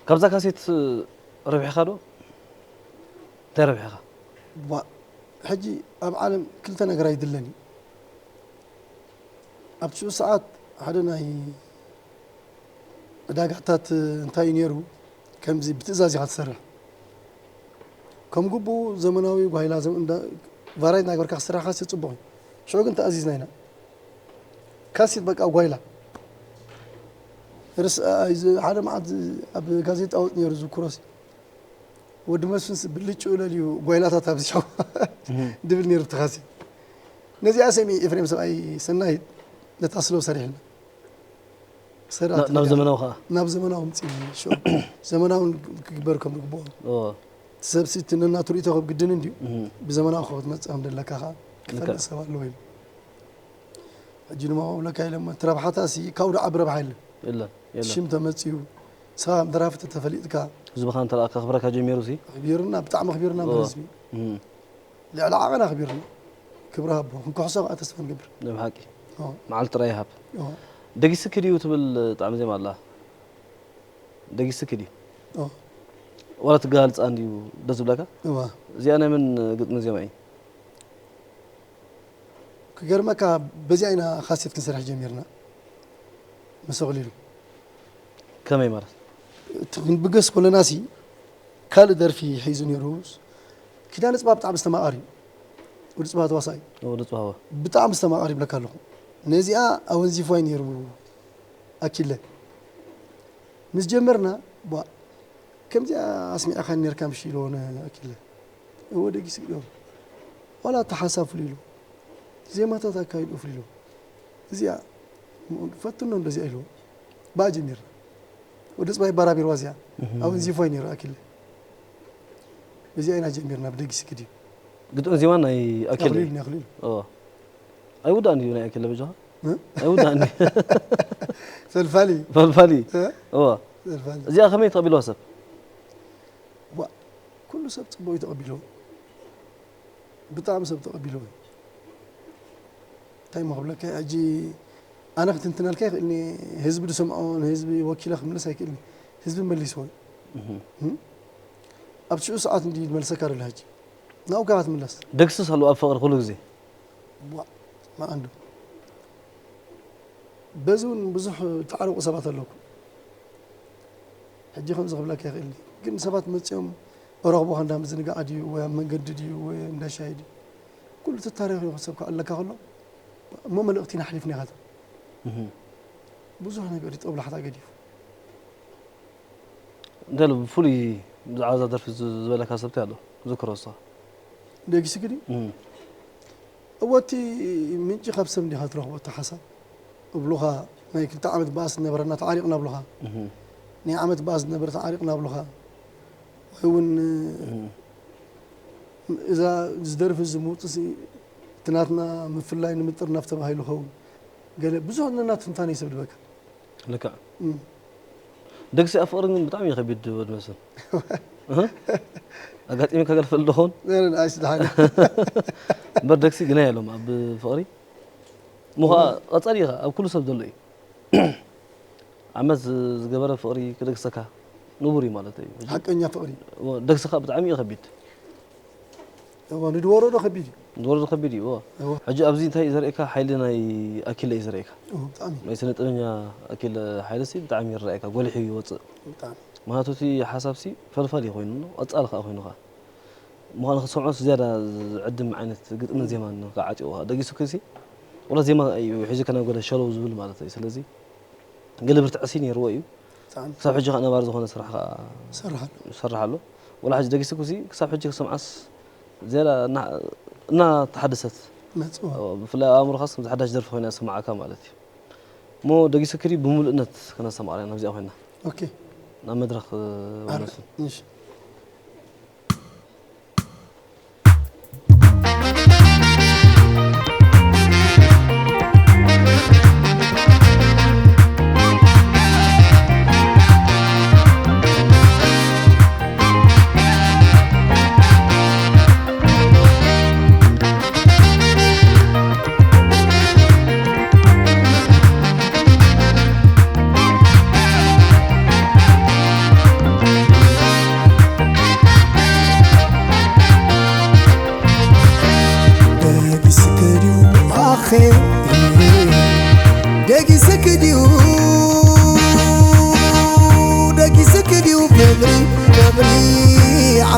ካብዛ ካሴት ረቢሕኻ ዶ? እንታይ ረቢሕኻ? ዋ፣ ሕጂ ኣብ ዓለም ክልተ ነገር ኣይድለን እዩ። ኣብቲ ሽዑ ሰዓት ሓደ ናይ ዕዳጋታት እንታይ እዩ ነይሩ፣ ከምዚ ብትእዛዝ ኢኻ ትሰርሕ። ከም ግቡኡ ዘመናዊ ጓይላ ዘም- እንዳ- ቫራይት እናገበርካ ክስራሕካ ሲ ጽቡቕ እዩ። ሽዑ ግን ተኣዚዝና ኢና። ካሴት በቃ ጓይላ ርስ- ኣይ፣ ዝ- ሓደ መዓት ዝ- ኣብ ጋዜጣ ወጥ ነይሩ ዝክሮሲ ወዲ መስፍን ስ- ብልጭ ለልዩ ጓይላታት ኣብዚሖ ድብል ነይሩ ትኻሲ። ነዚኣ ሰሚ ኤፍሬም ሰብኣይ ሰናይት ነታ ስለው ሰሪሕና። ሰራ ናብ ዘመናዊ ከዓ ናብ ዘመናዊ ምፅእ ሸው ዘመናዊ ክግበር ከም ዝግብኦ። ሰብሲ እቲ ነናቱ ርእቶ ከም ግድን እንድዩ። ብዘመናዊ ክኸው ትመፅእ ከም ዘለካ ከዓ ክፈልጥ ሰብ ኣለዎ ኢሉ። ሕጂ ድማ ብለካ ኢለ እሞ እቲ ረብሓታ ሲ ካብኡ ደኣ ዓቢ ረብሓ የለን። የለን የለን። ሽም ተመፅዩ፣ ስኻ ከም ደራፊ ተተፈሊጥካ፣ ህዝብኻ እንተ ደኣ ከኽብረካ ጀሚሩ ሲ። ኣኽቢሩና፣ ብጣዕሚ ኣኽቢሩና እሞ ህዝቢ። ልዕሊ ዓቐን ኣኽቢሩና። ክብሪ ሃቦ። ክንክሕሶ ከዓ ተስፋ ንገብር። ናይ ብሓቂ። መዓልቲ ጥራይ ይሃብ። ደጊስኪ ድዩ ትብል ጣዕሚ ዜማ ኣላ። ደጊስኪ ድዩ? ዋላ ትገላልፃ እንድዩ ደስ ዝብለካ? እዋ። እዚኣ ናይ መን ግጥሚ ዜማ እዩ? ክገርመካ በዚኣ ኢና ካሴት ክንሰርሕ ጀሚርና ምስ ኣኽሊሉ። ከመይ ማለት? እቲ ክንብገስ ከለና ሲ ካልእ ደርፊ ሒዙ ነይሩ። ኪዳነ ፅባህ ብጣዕሚ ዝተማቐር እዩ። ወዲ ፅባህ ተዋሳኢ እዩ። ወዲ ፅባህ እወ። ብጣዕሚ ዝተማቐር ይብለካ ኣለኹ። ነዚኣ ኣወንዚፍዋ እዩ ነይሩ ኣኪለ። ምስ ጀመርና ቧ ከምዚኣ ኣስሚዕኻኒ ነርካ ምሽ ኢልዎ ንኣኪለ። እወ ደጊስ ኢልዎ። ዋላ እቲ ሓሳብ ፍሉይ ኢልዎ። እቲ ዜማታት ኣካይድኡ ፍሉይ ኢልዎ። እዚኣ ፈትኖ እንደዚኣ ኢልዎ። ብኣ ጀሚርና። ወዲ ፅባይ ባራቢርዋ እዚኣ። ኣወንዚፎይ ነይሩ ኣኪለ። እዚኣ ኢና ጀሚርና ብደጊስ ግዲ። ግጥም ዜማ ናይ ኣኪለ ኣኽሊሉ እዩ። ንኣኽሊሉ። እወ። ኣይውዳእን እዩ ናይ ኣኪለ በጃኻ? እ? ኣይውዳእን እዩ። ፈልፋሊ። ፈልፋሊ። እ? እወ። ፈልፋሊ። እዚኣ ከመይ ተቐቢልዋ ሰብ? ዋ፣ ኩሉ ሰብ ጽቡቕ እዩ ተቐቢልዎ። ብጣዕሚ ሰብ ተቐቢልዎ። እንታይ እሞ ክብለካ ሕጂ ኣነ ክትንትነልካ ይኽእልኒ፣ ህዝቢ ዝሰምዖ ንህዝቢ ወኪለ ክምልስ ኣይክእልኒ። ህዝቢ መሊስዎ እዩ። እም? ኣብ ሽዑ ሰዓት እንዲ ዝመልሰካ ደሎ ሕጂ ናብኡ ከኣ ትምለስ። ደግስስ ኣሎ ኣብ ፍቕሪ ኩሉ ግዜ። ዋ፣ መኣንዱ። በዚ እውን ብዙሕ ተዓረቑ ሰባት ኣለኩ። ሕጂ ከምዚ ክብለካ ይኽእል ግን ሰባት መፂኦም ረኽቦኻ እንዳ ምዝንጋዕ ድዩ ወይ ኣብ መንገዲ ድዩ ወይ እንዳ ሻሂ ድዩ ኩሉ ተታሪኽ ይኹን ሰብ ክኣለካ ከሎ እሞ መልእኽቲ ናሕሊፍና ኢኻ ብዙሕ ነገር እዩ ጦብላሕታ ገዲፉ እንተ ብፍሉይ ብዛዕባ እዛ ደርፊ ዝበለካ ሰብ እንታይ ኣሎ ዝክሮ ንስኻ ደጊስኪ ድዩ እወ እቲ ምንጪ ካብ ሰብ እንዲኻ ትረኽቦ እቲ ሓሳብ እብሉኻ ናይ ክልተ ዓመት ባእሲ ዝነበረና ተዓሪቕና እብሉኻ ናይ ዓመት ባእሲ ዝነበረ ተዓሪቕና እብሉኻ ወይ እውን እዛ ዝደርፊ ዝምውፅእ እቲ ናትና ምፍላይ ንምጥርናፍ ተባሂሉ ኸውን ገለ ብዙሕ ነናት ትንታነ ይሰብ ድበካ ልክዕ ደግሲ ኣብ ፍቕሪ ግን ብጣዕሚ እዩ ከቢድ ወድ መስል ኣጋጢሚ ከገል ፈልዶ ኸውን ኣይስድሓኒ እምበር ደግሲ ግናይ ኣሎም ኣብ ፍቕሪ ምዃ ቀፃሊ ኢኻ ኣብ ኩሉ ሰብ ዘሎ እዩ ዓመት ዝገበረ ፍቕሪ ክደግሰካ ንቡር እዩ ማለት እዩ ሓቀኛ ፍቕሪ ደግስኻ ብጣዕሚ እዩ ከቢድ እዋ ንድወሮ ዶ ከቢድ እዩ ንድወሮ ዶ ከቢድ እዩ እዋ ሕጂ ኣብዚ እንታይ እዩ ዘርእካ ሓይሊ ናይ ኣኪለ እዩ ዘርእካ ናይ ስነ ጥበኛ ኣኪለ ሓይሊ ሲ ብጣዕሚ ይረኣየካ ጎሊሑ ይወፅእ ምክንያቱ እቲ ሓሳብ ሲ ፈልፋል እዩ ኮይኑ ቀፃሊ ከዓ ኮይኑ ከዓ ምዃኑ ክትሰምዖ ዝያዳ ዝዕድም ዓይነት ግጥምን ዜማን ከዓ ዓፂቑ ከዓ ደጊሱ ክሲ ወላ ዜማ እዩ ሒዙ ከናጎለ ሸለው ዝብል ማለት እዩ ስለዚ ገለ ብርትዐሲ ነይርዎ እዩ ክሳብ ሕጂ ከዓ ነባሪ ዝኾነ ስራሕ ከዓ ይሰርሕ ኣሎ ወላ ሕጂ ደጊሱ ክሲ ክሳብ ሕጂ ክሰምዓስ ዝያዳ እናተሓደሰት ብፍላይ ኣብ ኣእምሮኻስ ከምዚ ሓዳሽ ደርፊ ኮይና ዝስምዓካ ማለት እዩ እሞ ደጊሱ ክዲ ብምሉእነት ከነስተማቕረ ኢና ኣብዚኣ ኮይና ናብ መድረኽ ወነሱ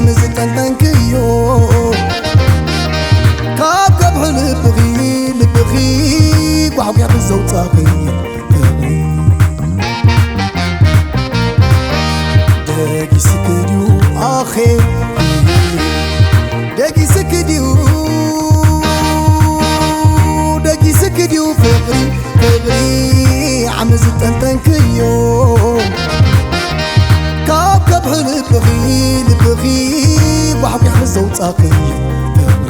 ምዝጠንጠንክዮ ካብ ከብሒ ልብኺ፣ ልብኺ ጓሕጒሕ ዘውጻኽዮ ፍቕሪ። ደጊስኪ ድዩ ኣኼ፣ ደጊስኪ ድዩ፣ ደጊስኪ ድዩ ፍቕሪ፣ ፍቕሪ ዓሚ ዝጠንጠንክዮ ካብ ከብሒ ልብኺ፣ ልብኺ ጓሕጒሕ ዘውጻኽዮ ፍቕሪ።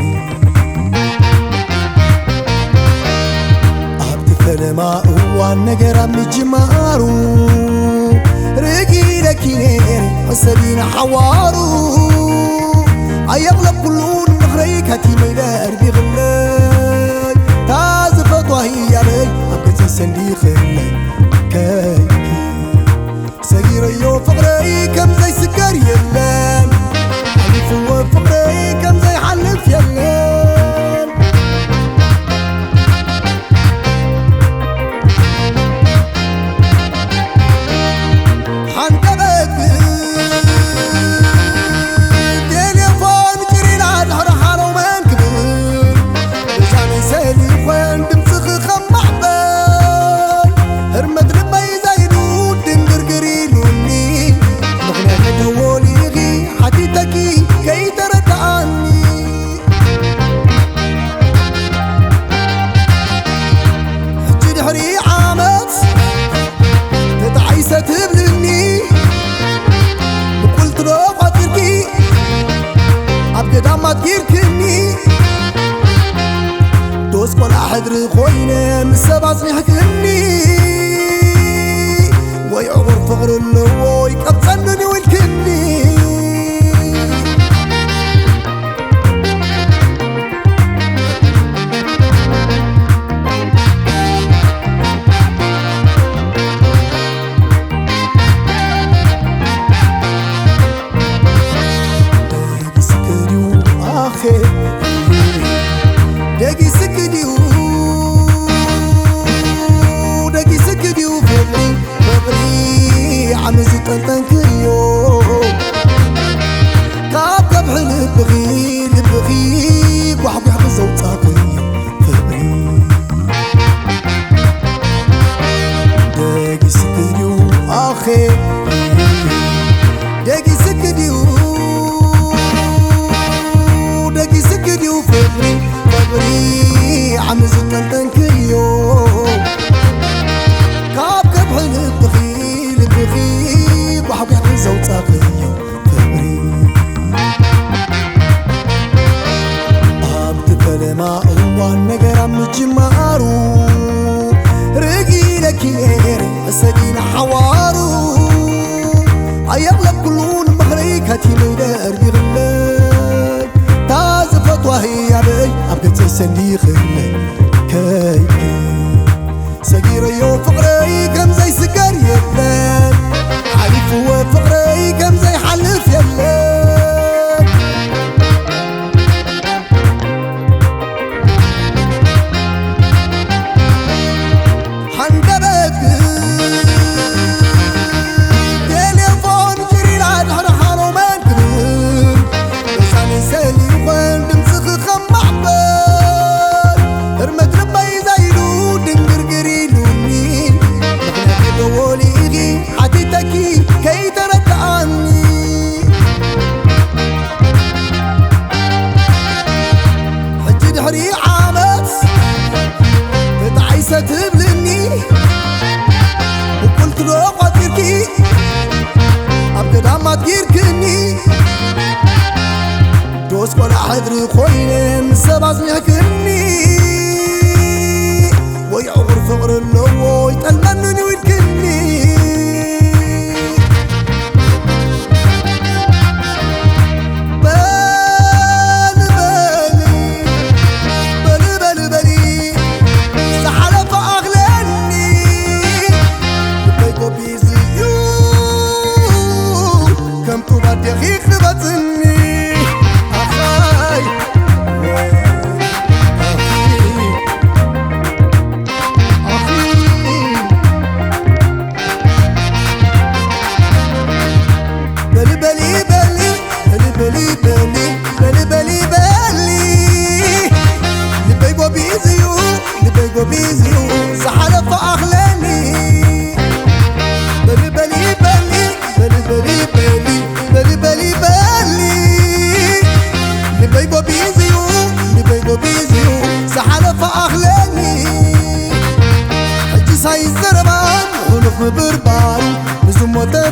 ኣብቲ ፈለማ እዋን ነገር ኣብ ምጅማሩ ርጊለኪ ነይረ ሕሰቢ ንሓዋሩ። ኣየቕለብኩሉን ምኽረይ ከቲመይ ደርቢኽለይ፣ እታ ዝፈትዋ ህያበይ ኣብ ገጸይ ሰንዲኽለይ ከይኪ ሰጊረዮ ፍቕረይ ከም ዘይስገር የለን፣ ሓሊፍዎ ፍቕረይ ከም ዘይሓልፍ የለን። ሓንደበት ቴሌፎን ጭሪላ ድሕሪ ሃሎ መን ክብል፣ ብዛነይ ሰሊኾን ድምፅኺ ከም ማዕበል፣ ህርመት ልበይ ዘይዱ ድንግርግር ኢሉኒ። ምኽንያት ተወሊኺ ሓቲተኪ ከይተረድኣኒ። ሕጂ ድሕሪ ዓመት ተጣዒሰ ትብልኒ፣ ብቁልቲ ዶ ቋጺርኪ ኣብ ገዳማት ጊርክኒ? ዶስ ቆልዓ ሕድሪ ኮይነ ምስ ሰብ ኣጽኒሕክኒ? ወይ ዕቑር ፍቕሪ ኣለዎ ይቀብጸኒ ኢልክኒ? ደጊስኪ ድዩ ኣኼ፣ ደጊስኪ ድዩ፣ ደጊስኪ ድዩ ፍቕሪ፣ ፍቕሪ ዓሚ ዝጠንጠንክዮ ካብ ከብሒ ልብኺ፣ ልብኺ ጓሕጓሕ ዘውጻኽዮ ፍቕሪ። ደጊስኪ ድዩ ኣኼ፣ ደጊስኪ ድዩ፣ ደጊስኪ ድዩ ፍቕሪ፣ ፍቕሪ ዓሚ ዝጠንጠንክዮ ካብ ከብሒ ልብኺ፣ ልብኺ ጓሕጓሕ ዘውጻኽዮ ፍቕሪ። ኣብቲ ፈለማ እዋን ነገር ኣብ ምጅማሩ ርጊለኪ ነይረ ሕሰቢ ንሓዋሩ። ኣየቕለብኩሉን ምኽረይ ከቲመይ ደርቢኽለይ፣ እታ ዝፈትዋ ህያበይ ኣብ ገጸይ ሰንዲኽለይ ከይከ ሰጊረዮ ፍቕረይ ከም ዘይስገር የለን፣ ሓሊፍዎ ፍቕረይ ከም ዘይሓልፍ የለን። ሓንደበት ቴሌፎን ጭሪራ ድሕሪ ሃሎ መን ክብል፣ እሳኒ ሰሊኾን ድምፅኺ ከም ማዕበል፣ ህርመት ልበይ ዘይሉ ድንግርግር ኢሉኒ። ምኽንያት ደወሊኺ ሓቲተኪ ከይተረድኣኒ። ሕጂ ድሕሪ ዓመት ተጣዒሰ ትብልኒ፣ ብቁልቲ ዶ ቋጺርኪ ኣብ ገዳማት ጊርክኒ። ዶስ ቆልዓ ሕድሪ ኮይነ ምስ ሰብ ኣጽኒዕክኒ፣ ወይ ዕቑር ፍቕሪ ኣለዎ ይጠልመኒ ኢልክኒ። በሊ በሊ፣ በሊ በሊ በሊ፣ ዝሓለፈ ኣኽለኒ፣ ልበይ ጎቢዝዩ፣ ከም ጡብ ኣዴኺ ክበጽኒ። ኣኻይ፣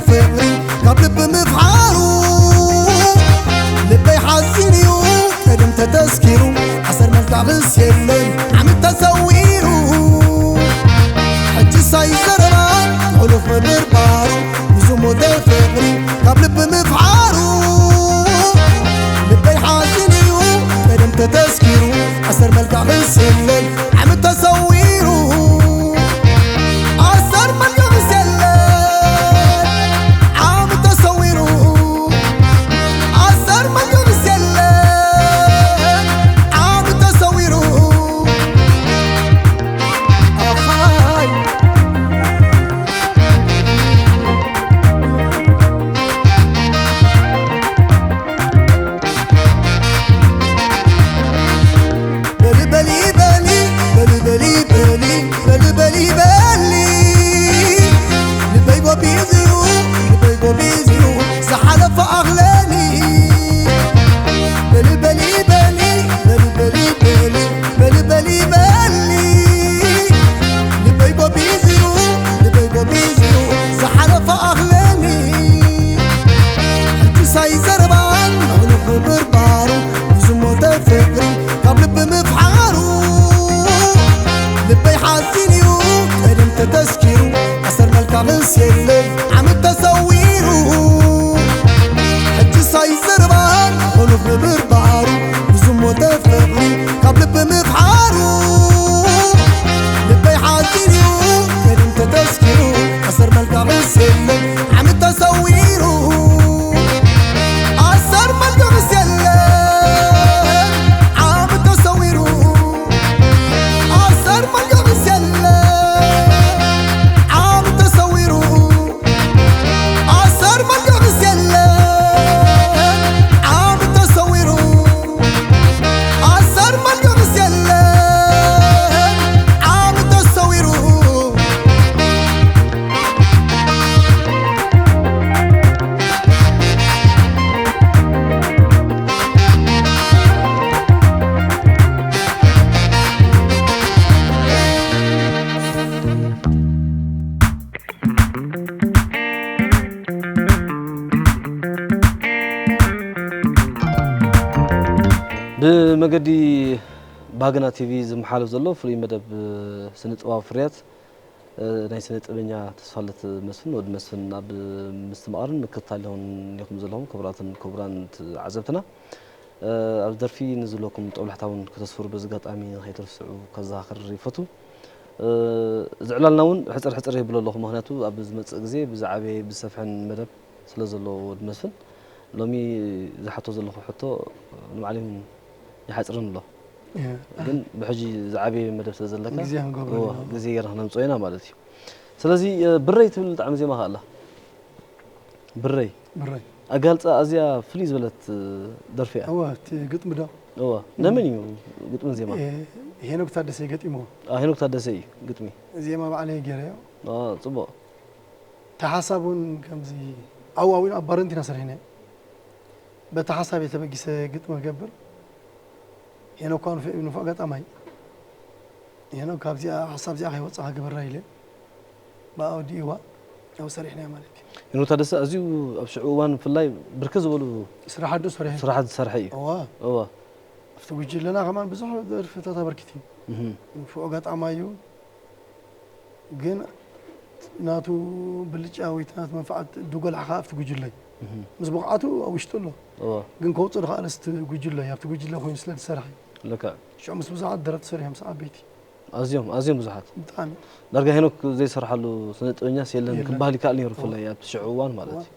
ፍቕሪ ካብ ልቢ ምፍሓሩ ልበይ ሓዚን እዩ ቀደም ተተስኪሩ ኣሰር መልክዕ ክስ የለን ዓመት ተሰዊሩ ሕጂ ሳይ ዘረባ ሕሉፍ ምብርባሩ ንዝሞተ ፍቕሪ ካብ ልቢ ምፍሓሩ ልበይ ሓዚን እዩ ቀደም ተተስኪሩ ኣሰር መልክዕ ክስ የለን ዓመት ተሰዊሩ ኣሰር መልክዕ ክስ የለን ዓመት ተሰዊሩ ኣሰር መልክዕ ክስ የለን ዓመት ተሰዊሩ ኣኻይ በሊ በሊ በሊ በሊ በሊ በሊ በሊ በሊ በሊ በሊ በሊ ልበይ ጎቢዝዩ ልበይ ጎቢዝዩ ዝሓለፈ ኣኽለኒ በሊ በሊ በሊ በሊ በሊ በሊ በሊ በሊ በሊ ልበይ ጎቢዝዩ ልበይ ጎቢዝዩ ዝሓለፈ ኣኽለኒ ሕጂ ሳይ ዘረባን ንሕሉፍ ምብርባሩ ንዝሞተ ፍቕሪ ካብ ልቢ ምፍሓሩ ልበይ ሓዚን እዩ ቀደም ተተስኪሩ ኣሰር መልካ ምስ የለን ዓመት ተሰዊሩ ሕጂ ሳይ ዘረባን ሕሉፍ ምብርባሩ ንዝሞተ ፍቕሪ ካብ ልቢ ምፍሓሩ ልበይ ሓዚን እዩ ቀደም ተተስኪሩ ኣሰር መልካ ምስ የለን ዓመት ተሰዊሩ ኣሰር መልክዕ ምስ የለን ዓመት ተሰዊሩ ኣሰር መልክዕ ምስ የለን ዓመት ተሰዊሩ ኣሰር መልክዕ ምስ የለን ዓመት ተሰዊሩ ኣሰር መልክዕ ምስ የለን ዓመት ተሰዊሩ ብመገዲ ባህግና ቲቪ ዝመሓለፍ ዘሎ ፍሉይ መደብ ስነ ጥበባዊ ፍርያት ናይ ስነ ጥበበኛ ተስፋለት መስፍን ወዲ መስፍን ኣብ ምስትምቓርን ምክትታልን ኢኹም ዘለኹም ክቡራትን ክቡራን ተዓዘብትና። ኣብዚ ደርፊ ንዝህልወኩም ጦብላሕታ እውን ከተስፍሩ በዚ ኣጋጣሚ ንኸይትርስዑ ከዘኻኽር ይፈቱ። እዚ ዕላልና እውን ሕፅር ሕፅር የብሎ ኣለኹ፣ ምኽንያቱ ኣብ ዝመፅእ ግዜ ብዝዓበየ ብዝሰፍሐን መደብ ስለ ዘለዎ ወዲ መስፍን ሎሚ ዝሓቶ ዘለኹ ሕቶ ንባዕለይ እውን ይሓፅርን ኣሎ። እየ። ግን ብሕጂ ዝዓበየ መደብ ስለ ዘለካ ግዜ ክንገብሮ እዎ፣ ኢና። ግዜ ገይርና ክነምፅኦ ኢና ማለት እዩ። ስለዚ እ፣ ብረይ ትብል ጣዕሚ ዜማ ከኣ ኣላ። ብረይ። ብረይ። ኣጋልፃ ኣዝያ ፍልይ ዝበለት እ፣ ደርፊ እያ። እወ፣ እቲ ግጥሚ ዶ? እወ። ናይ መን እዩ ግጥምን ዜማ? እ፣ ሄኖክ ታደሰ እዩ ገጢምዎ። አ፣ ሄኖክ ታደሰ እዩ ግጥሚ። ዜማ ባዕለይ ገይረዮ። አ፣ ፅቡቕ። ተሓሳብ እውን ከምዚ ኣብኡ ኣብኡ ኣብ ባረንት ኢና ሰሪሕናዮ። በቲ ሓሳብ እየ ተበጊሰ ግጥሚ ክገብር። ሄኖክ ከኣ ንፉዕ እዩ፣ ንፉዕ ገጣማይ። ሄኖክ ካብዚኣ ሓሳብ እዚኣ ከይወጻኻ ግበራ ኢለ ብኣ ወዲእዋ ኣብኡ ሰሪሕናዮ ማለት እዩ። ሄኖክ ታደሰ ኣዝዩ ኣብ ሽዑ እዋን ብፍላይ ብርክት ዝበሉ ስራሓት ዶ ሰሪሑ? ስራሓት ዝሰርሐ እዩ። እዋ። እዋ። ኣብቲ ጉጅለና ከማን ብዙሕ ደርፍታት ኣበርኪቱ እዩ። እህ። ንፉዕ ገጣማይ እዩ። ግን ናቱ ብልጫ ወይ እቲ ናቱ መንፍዓት ድጎልሓ ከኣ ኣብቲ ጉጅለ እዩ። እህ። ምስ ብቕዓቱ ኣብ ውሽጡ ኣሎ። እዋ። ግን ከውፅእ ዝኸኣለስ እቲ ጉጅለ እዩ። ኣብቲ ጉጅለ ኮይኑ ስለ ዝሰርሐ እዩ። ልክዕ። ሽዑ ምስ ብዙሓት ደረፍቲ ሰሪሖም ምስ ዓበይቲ። ኣዝዮም፣ ኣዝዮም ብዙሓት። ብጣዕሚ። ዳርጋ ሄኖክ ዘይሰርሓሉ ስነ ጥበበኛስ የለን የለን። ክበሃል ይከኣል ነይሩ፣ እዋ። ብፍላይ ኣብቲ ሽዑ እዋን ማለት እዋ። እዩ።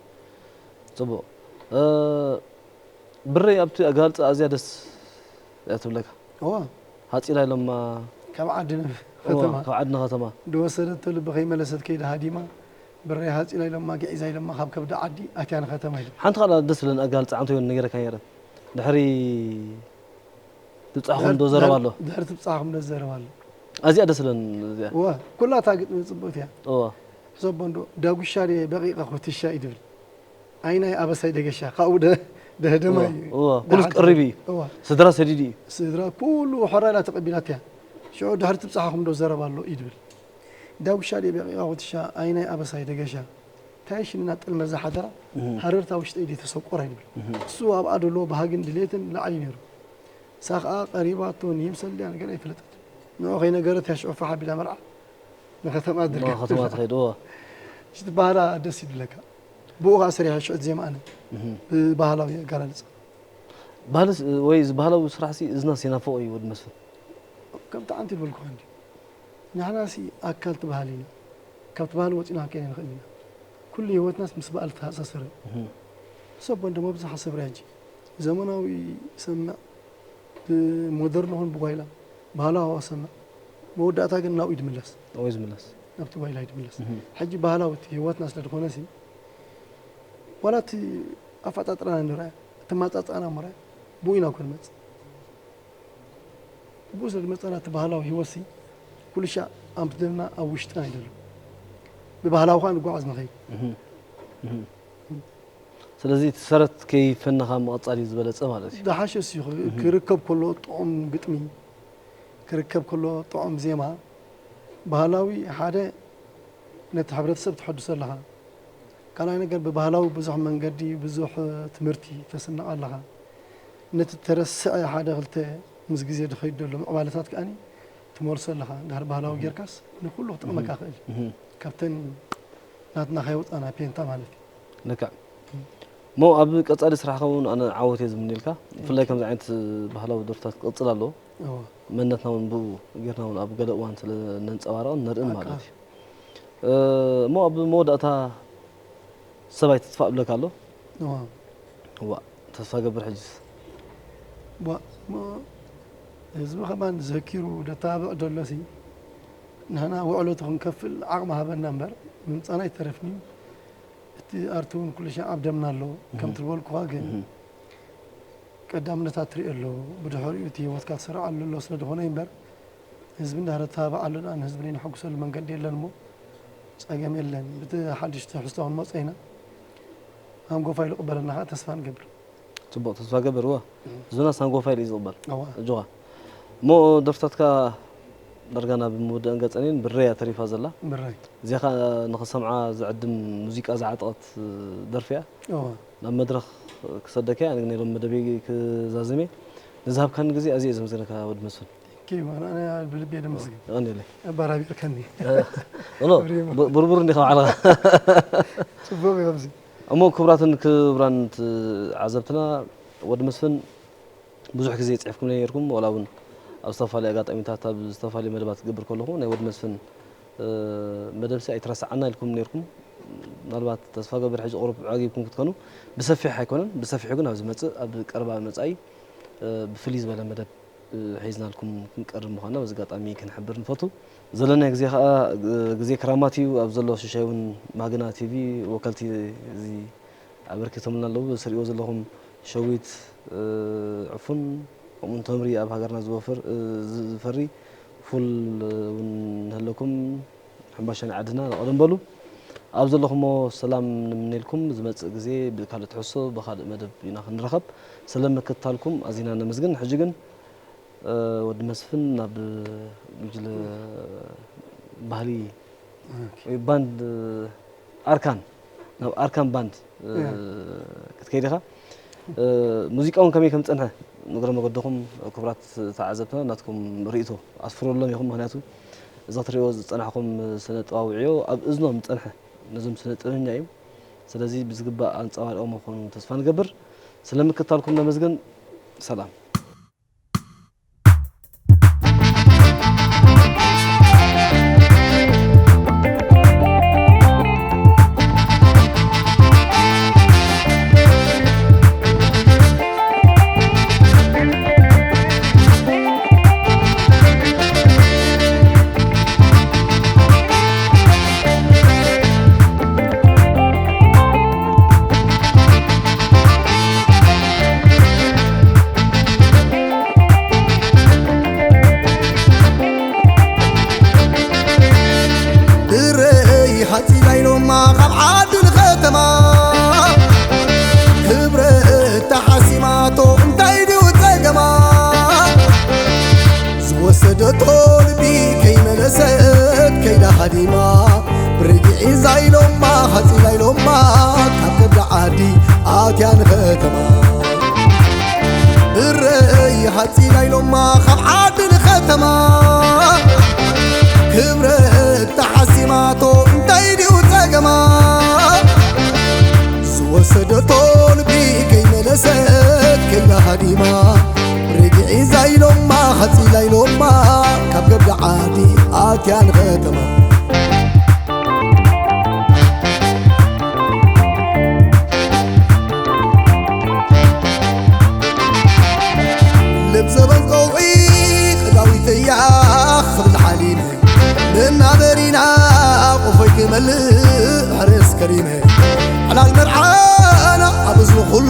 ጽቡቕ። እ፣ ብረይ ኣብቲ ኣገላልጻ ኣዝያ ደስ እያ ትብለካ። እዋ። ሃጺላ ኢሎማ ካብ ዓዲ ናብ እዋ፣ ከተማ። ካብ ዓዲ ንከተማ። ዝወሰደቶ ልቢ ከይመለሰት ከይዳ ሃዲማ፣ ብረይ ሃጺላ ኢሎማ፣ ግዒዛ ኢሎማ፣ ካብ ከብዲ ዓዲ ኣትያ ንከተማ ኢሉ። ሓንቲ ካልኣ ደስ ዝብለኒ ኣገላልጻ ኣንተ እውን ነጊረካ ነይረ። ድሕሪ ትብጻሕኹም ዶ ዘረባ ኣሎ? ድሕሪ ትብጻሕኹም ዶ ዘረባ ኣሎ? ኣዚኣ ደስ ዝብለኒ እዚኣ። እዋ፣ ኩላ እታ ግጥሚ ጽብቕቲ እያ። እዋ። ሕሰቦ እንዶ፣ ዳጉሻ ድየ በቒቐ ኩትሻ እዩ ድብል። ኣይናይ ኣበሳይ ደገሻ፣ ካብኡ ደ-፣ ደህደማ እዋ፣ እዩ። እዋ፣ ኩሉስ ደሓር ቀሪቡ እዩ። እዋ። ስድራ ሰዲዱ እዩ። ስድራ ኩሉ ሕራይ ኢላ ተቐቢላትያ። ሽዑ ድሕሪ ትብጻሕኹም ዶ ዘረባ ኣሎ እዩ ድብል። ዳጉሻ ድየ በቒቓ ኩትሻ፣ ኣይናይ ኣበሳይ ደገሻ። ካይሽንና ጥልመት ዝሓደራ ሃረርታ ውሽጠይ ድዩ ተሰቆራ ይብል። እሱ ኣብኣ ደሎ ባህግን ድሌትን ላዕሊ ነይሩ። እሳ ኸኣ ቀሪባቶ ንይምሰል ድያ ነገር ኣይፈለጠት። ንዑ ከይነገረት እያ ሽዑ ፋሕ ኣቢላ መርዓ ንከተማ ድርጋ ከተማ ትኸይድ። እዋ። ሽቲ ባህላ ደስ ይብለካ። ብኡ ኸኣ ሰሪሐ ሽዑ ዜማ ኣነ ብባህላዊ ኣገላልጻ። ባህልስ ወይ እዚ ባህላዊ ስራሕሲ እዝናስ ይናፍቖ እዩ ወዲ መስፍን። ከምቲ ዓንቲ ዝበልኩኻ እንዲ ንሕናሲ ኣካል እቲ ባህሊ ኢና። ካብቲ ባህሊ ወፂና ክንከይድ ንኽእል ኢና። ኩሉ ህይወትናስ ምስ በዓል ተኣሳሰረ። ሰብ ወንድሞ ብዙሕ ሓሰብ ሪያ ሕጂ ዘመናዊ ሰምዕ ብሞደርን ኹን ብጓይላ ባህላዊ ሃዋ ሰምዕ መወዳእታ ግን ናብኡ ይድምለስ። ወይ ዝምለስ። ናብቲ ጓይላ ይድምለስ። ሕጂ ባህላዊ እቲ ህይወትና ስለ ዝኾነ ሲ ዋላ እቲ ኣፈጣጥራና ንርኣ እቲ ማፃፃና ምርኣ ብኡ ኢና ኮን መፅ ብኡ ስለ ዝመፀና እቲ ባህላዊ ህይወትሲ ኩሉ ሻዕ ኣምትደልና ኣብ ውሽጥና ይደሎ ብባህላዊ ከዓ ንጓዓዝ ንኸይድ ስለዚ እቲ ሰረት ከይፈነኻ ምቕፃል እዩ ዝበለፀ ማለት እዩ ዝሓሸ ሲ ክርከብ ከሎ ጥዑም ግጥሚ ክርከብ ከሎ ጥዑም ዜማ ባህላዊ ሓደ ነቲ ሕብረተሰብ ትሐድሶ ኣለኻ ካልኣይ ነገር ብባህላዊ ብዙሕ መንገዲ ብዙሕ ትምህርቲ ተስንቕ ኣለኻ ነቲ ተረስዐ ሓደ ክልተ ምስ ግዜ ዝኸይድ ዘሎ ምዕባለታት ከኣኒ ትመልሶ ኣለኻ እንድሕር ባህላዊ ጌርካስ ንኩሉ ክጠቕመካ ክእል ካብተን ናትና ከይወፃና ፔንታ ማለት እዩ ልክዕ እሞ ኣብ ቀፃሊ ስራሕካ እውን ኣነ ዓወት እየ ዝምንየልካ ብፍላይ ከምዚ ዓይነት ባህላዊ ደርፍታት ክቕፅል ኣለዎ መንነትና እውን ብኡ ጌርና እውን ኣብ ገለ እዋን ስለ ነንፀባረቕን ነርእን ማለት እዩ እሞ ኣብ መወዳእታ ሰብኣይ ተስፋ እብለካ ኣሎ እዋ ተስፋ ገብር ሕጅስ ህዝቢ ከማን ዘኪሩ ደተባብዕ ደሎሲ ንሕና ውዕለቱ ክንከፍል ዓቕሚ ሃበና እምበር ምምፃና ኣይተረፍኒ እቲ ኣርቲ እውን ኩሉ ሻዕ ኣብ ደምና ኣሎ ከም ትበልኩኻ ግን ቀዳምነታት ትሪኦ ኣሎ ብድሕሪኡ እቲ ህይወትካ ትሰርዓሉ ኣሎ ስለ ዝኾነ እምበር ህዝቢ እንዳተባብዓሉ ደኣ ንህዝቢ ነሕጉሰሉ መንገዲ የለን እሞ ፀገም የለን ብቲ ሓድሽ ትሕዝቶ ክንመፆ ኢና ሃንጎፋ ኢሉ ቅበለና ከዓ ተስፋ ንገብር ፅቡቕ ተስፋ ገብር እወ ህዝብና ሳንጎፋ ኢሉ እዩ ዝቕበል እዋ እጅኻ እሞ ደርፍታትካ ዳርጋ ናብ ምውድእን ገፀን እየን ብረይ እያ ተሪፋ ዘላ ብረይ እዚኣ ከዓ ንኽሰምዓ ዝዕድም ሙዚቃ ዝዓጠቐት ደርፊ እያ እዋ ናብ መድረኽ ክሰደካ እየ ኣነ ግን ሎም መደበይ ክዛዘም እየ ንዝሃብካኒ ግዜ ኣዝየ እየ ዘመስግነካ ወዲ መስፍን ኪ ኣነ ብልቢ እየ ደመስግን የቐንየለይ ኣባራቢርካኒ ኖ ብርቡር እንዲኻ ባዕልኻ ፅቡቕ እዩ ከምዚ እሞ ክቡራትን ክቡራን ዓዘብትና ወዲ መስፍን ብዙሕ ግዜ ፅሒፍኩም ነይርኩም ዋላ እውን ኣብ ዝተፈላለዩ ኣጋጣሚታት ኣብ ዝተፈላለዩ መደባት ክገብር ከለኹ ናይ ወዲ መስፍን መደብሲ ኣይትረስዓና ኢልኩም ነይርኩም ምናልባት ተስፋ ገብር ሕዚ ቁሩብ ዓጊብኩም ክትኮኑ ብሰፊሕ ኣይኮነን ብሰፊሑ ግን ኣብ ዝመፅእ ኣብ ቀረባ መፃኢ ብፍልይ ዝበለ መደብ ሒዝናልኩም ክንቀርብ ምዃንና በዚ ኣጋጣሚ ክንሕብር ንፈቱ። ዘለናዮ ግዜ ከኣ ግዜ ክራማት እዩ። ኣብ ዘሎ ሽሻይ እውን ማግና ቲቪ ወከልቲ እዚ ኣበርኪቶምልና ኣለዉ። እዚ ትሪእዎ ዘለኹም ሸዊት፣ ዕፉን፣ ከምኡውን ተምሪ ኣብ ሃገርና ዝወፍር ዝፈሪ ፉል እውን ንህለኩም። ሕምባሻ ናይ ዓድና ቀደም በሉ ኣብ ዘለኹሞ ሰላም ንምነየልኩም። ዝመጽእ ግዜ ብካልእ ትሕዝቶ ብኻልእ መደብ ኢና ክንራኸብ። ስለ ምክትታልኩም ኣዚና ነመስግን። ሕጂ ግን ወዲ መስፍን ናብ ጉጅለ ባህሊ ወይ ባንድ ኣርካን ናብ ኣርካን ባንድ ክትከይድ ኢኻ። ሙዚቃ እውን ከመይ ከም ዝጸንሐ ንእግረ መገድኹም ክቡራት ተዓዘብትና ናትኩም ርእይቶ ኣስፍረሎም ኢኹም። ምኽንያቱ እዛ ክትርእይዎ ዝጸናሕኩም ስነ ጥበባዊ ዕዮ ኣብ እዝኖም ዝጸንሐ ነዞም ስነ ጥበበኛ እዩ። ስለዚ ብዝግባእ ኣንጸባሪቖሞ ክኾኑ ተስፋ ንገብር። ስለ ምክትታልኩም ነመስግን። ሰላም። ኣትያ ንኸተማ። ብረይ ሃፂላ ኢሎማ ካብ ዓዲ ንኸተማ። ክብረት ተሓሲማቶ እንታይ ድዩ ጸገማ? ዝወሰደቶ ልቢ ከይመለሰት ከይዳ ሃዲማ። ርግዒ እዛ ኢሎማ ሃፂላ ኢሎማ ካብ ገብዳ ዓዲ ኣትያ ንኸተማ። ልብ ዘበን ቀውዒ ዳዊት እያ ክብል ሓሊመ። መናበሪና ቆፎይ ክመልእ ሕረስ ከሪመ። ዕላል መርዓና ኣብ እዝኒ ኩሉ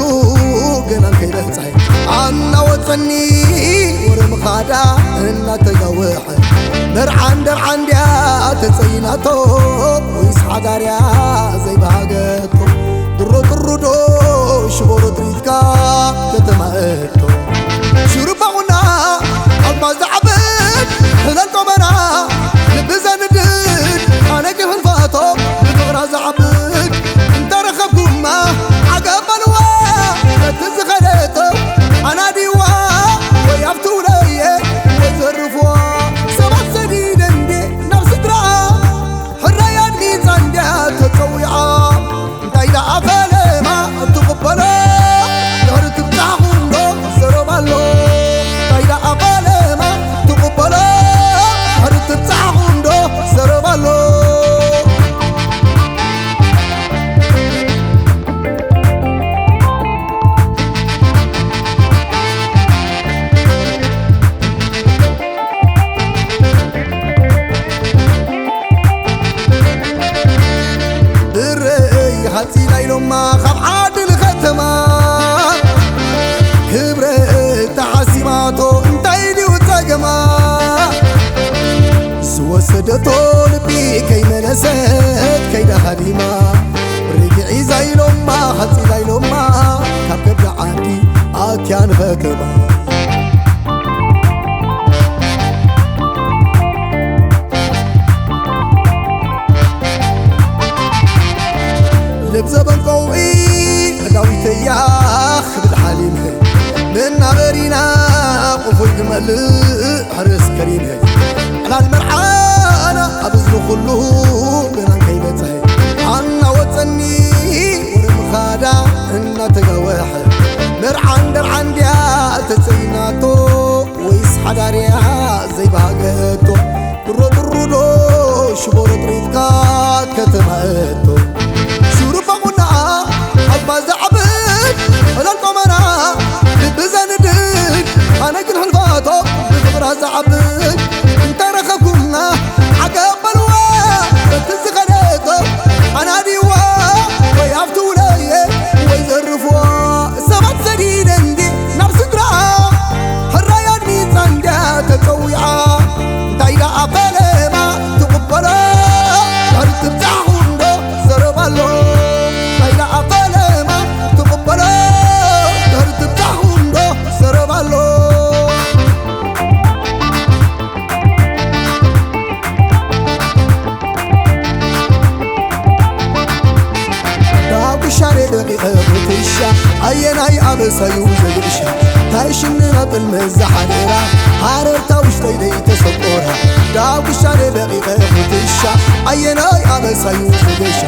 ገና ከይበጽሐ ኣናወጸኒ ወረ ምኻዳ እናተጋወሐ። መርዓን ደርዓን ድያ ተጸይናቶ ወይስ ሓዳርያ ዘይበሃገቶ? ድሮ ጥሩ ዶ ሽቦሮ ትሪትካ ከተማ እቶ። ሹሩባ ቁና ኣልማዝ ዝዓብድ ሕለል ቆመና ልቢ ዘንድድ ኣነ ክሕልፋቶ ብፍቕራ ዝዓብድ እንተረኸብኩማ ዓገብ በልዋ በቲ ዝኸደቶ ኣናዲዋ ወይ ኣብቲ ውለየ ወይ ዘርፍዋ ሰባት ሰዲደ እንዴ ናብ ስድራ ሕራይ ኣድሚጻ እንድያ ተጸዊዓ እንታይ ደኣ ፈለማ እትቕበሎ ድሕሪ ትብጻሕኹም ዶ ዘረባ ኣሎ እንታይ ደኣ ፈለማ እትቕበሎ ድሕሪ ትብጻሕኹም ዶ ዘረባ ኣሎ ብረይ ሃፂላ ኢሎማ ካብ ዓዲ ንኸተማ ክብረት ተሓሲማቶ እንታይ ድዩ ጸገማ ዝወሰደቶ ልቢ ከይመለሰት ከይዳ ሃዲማ ርግዒ ዛይሎማ ሃፂላ ኢሎማ ካብ ገብዳ ዓዲ ኣትያ ንኸተማ ልብ ዘበን ቀውዒ ዳዊት እያ ክብል ሓሊመ መናበሪና ቁፉይ ክመልእ ሕርስ ከሪመ ዕላል መርዓና ኣብ እዝኒ ኩሉ ገና ከይበፅሐ ኣናወፀኒ ወረ ምኻዳ እናተጋወሐ መርዓን ደርዓን ድያ ተፀይናቶ ወይስ ሓዳርያ ዘይባገቶ ድሮ ድሩ ዶ ሽቦሮ ጥሪትካ ከተማ እቶ ሹሩባ ቁናኣ ኣባ ዘዕብድ ዕለል ቆመና ልቢ ዘንድድ ኣነ ግን ሕልፋቶ ብፍቕራ ዘዓብድ እንተረኸብኩምና ዓገብ በልዋ በቲ ዝኸደቶ ኣናዲዋ ወይ ኣብቲ ውለየ ወይ ዘርፍዋ ሰባት ሰዲደ እንዲ ናብ ስድራ ሕራይ ኣድሚጻ እንድያ ተጸዊዓ እንታይ ደኣ ፈለማ ትቕበሎ ድሕሪ ትብጻሕኹም ዶ ዘረባ ኣሎ እንታይ ደኣ ፈለማ ትቕበሎ ድሕሪ ትብጻሕኹም ዶ ዘረባ ኣሎ ዳጉሻ ሬ ደቂቐ ኩትሻ ኣየናይ ኣበሳዩ ዘግእሻ ታይ ሽንና ጥልመ ዝሓደራ ሃረርታ ውሽጠይ ደይ ተሰቆራ ዳጉሻ ሬ ደቂቐ ኩትሻ ኣየናይ ኣበሳዩ ዘግእሻ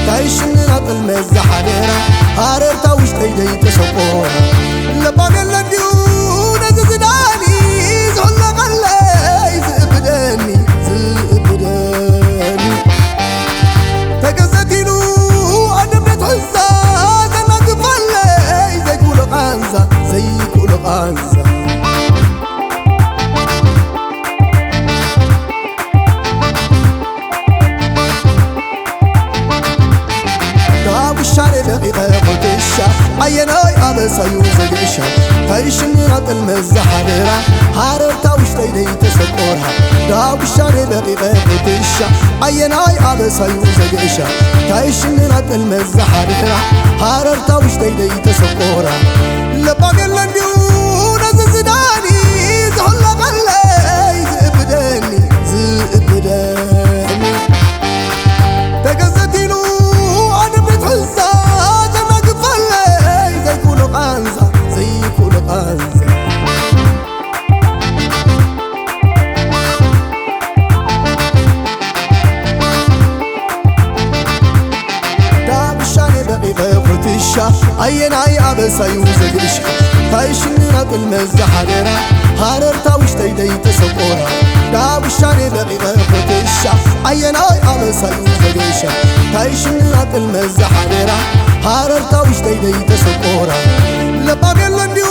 ታይ ሽንና ጥልመ ዝሓደራ ሃረርታ ውሽጠይ ደይ ተሰቆራ ለባም የለን ድዩ ነዚ ዝዳኒ ዝሕለቐለይ ዝእብደኒ ዝእብደኒ ተገዘት ኢሉ ኣደብነት ሕዛ ዘናግፈለይ ዘይክእሎ ቃንዛ ዘይክእሎ ቃንዛ ዳጉሻ ደቂቐ ኩትሻ ኣየናይ ኣበሳዩ ዘግእሻ ታይ ሽንና ጥልመ ዝሓደራ ሃረርታ ውሽጠይ ደይ ተሰቆራ ዳጉሻ ደቂቐ ኩትሻ ኣየናይ ኣበሳዩ ዘግእሻ ታይ ሽንና ጥልመ ዝሓደራ ሃረርታ ውሽጠይ ደይ ተሰቆራ ለባም የለን ድዩ ነዚ ዝዳኒ ዝሕለቐለይ ዝእብደኒ ዝእብደኒ ተገዘት ኢሉ ኣደብነት ሕዛ ዘናግፈለይ ኩትሻ ኣየናይ ኣበሳዩ ዘግእሻ ታይሽንና ጥልመት ዝሓደራ ሃረርታ ውሽጠይ ደይተሰቆራ ዳብሻኔ ደቂቐ ኩትሻ ኣየናይ ኣበሳዩ ዘግእሻ ታይሽንና ጥልመት ዝሓደራ ሃረርታ ውሽጠይ ደይተሰቆራ ለባም የሎ እንዲዩ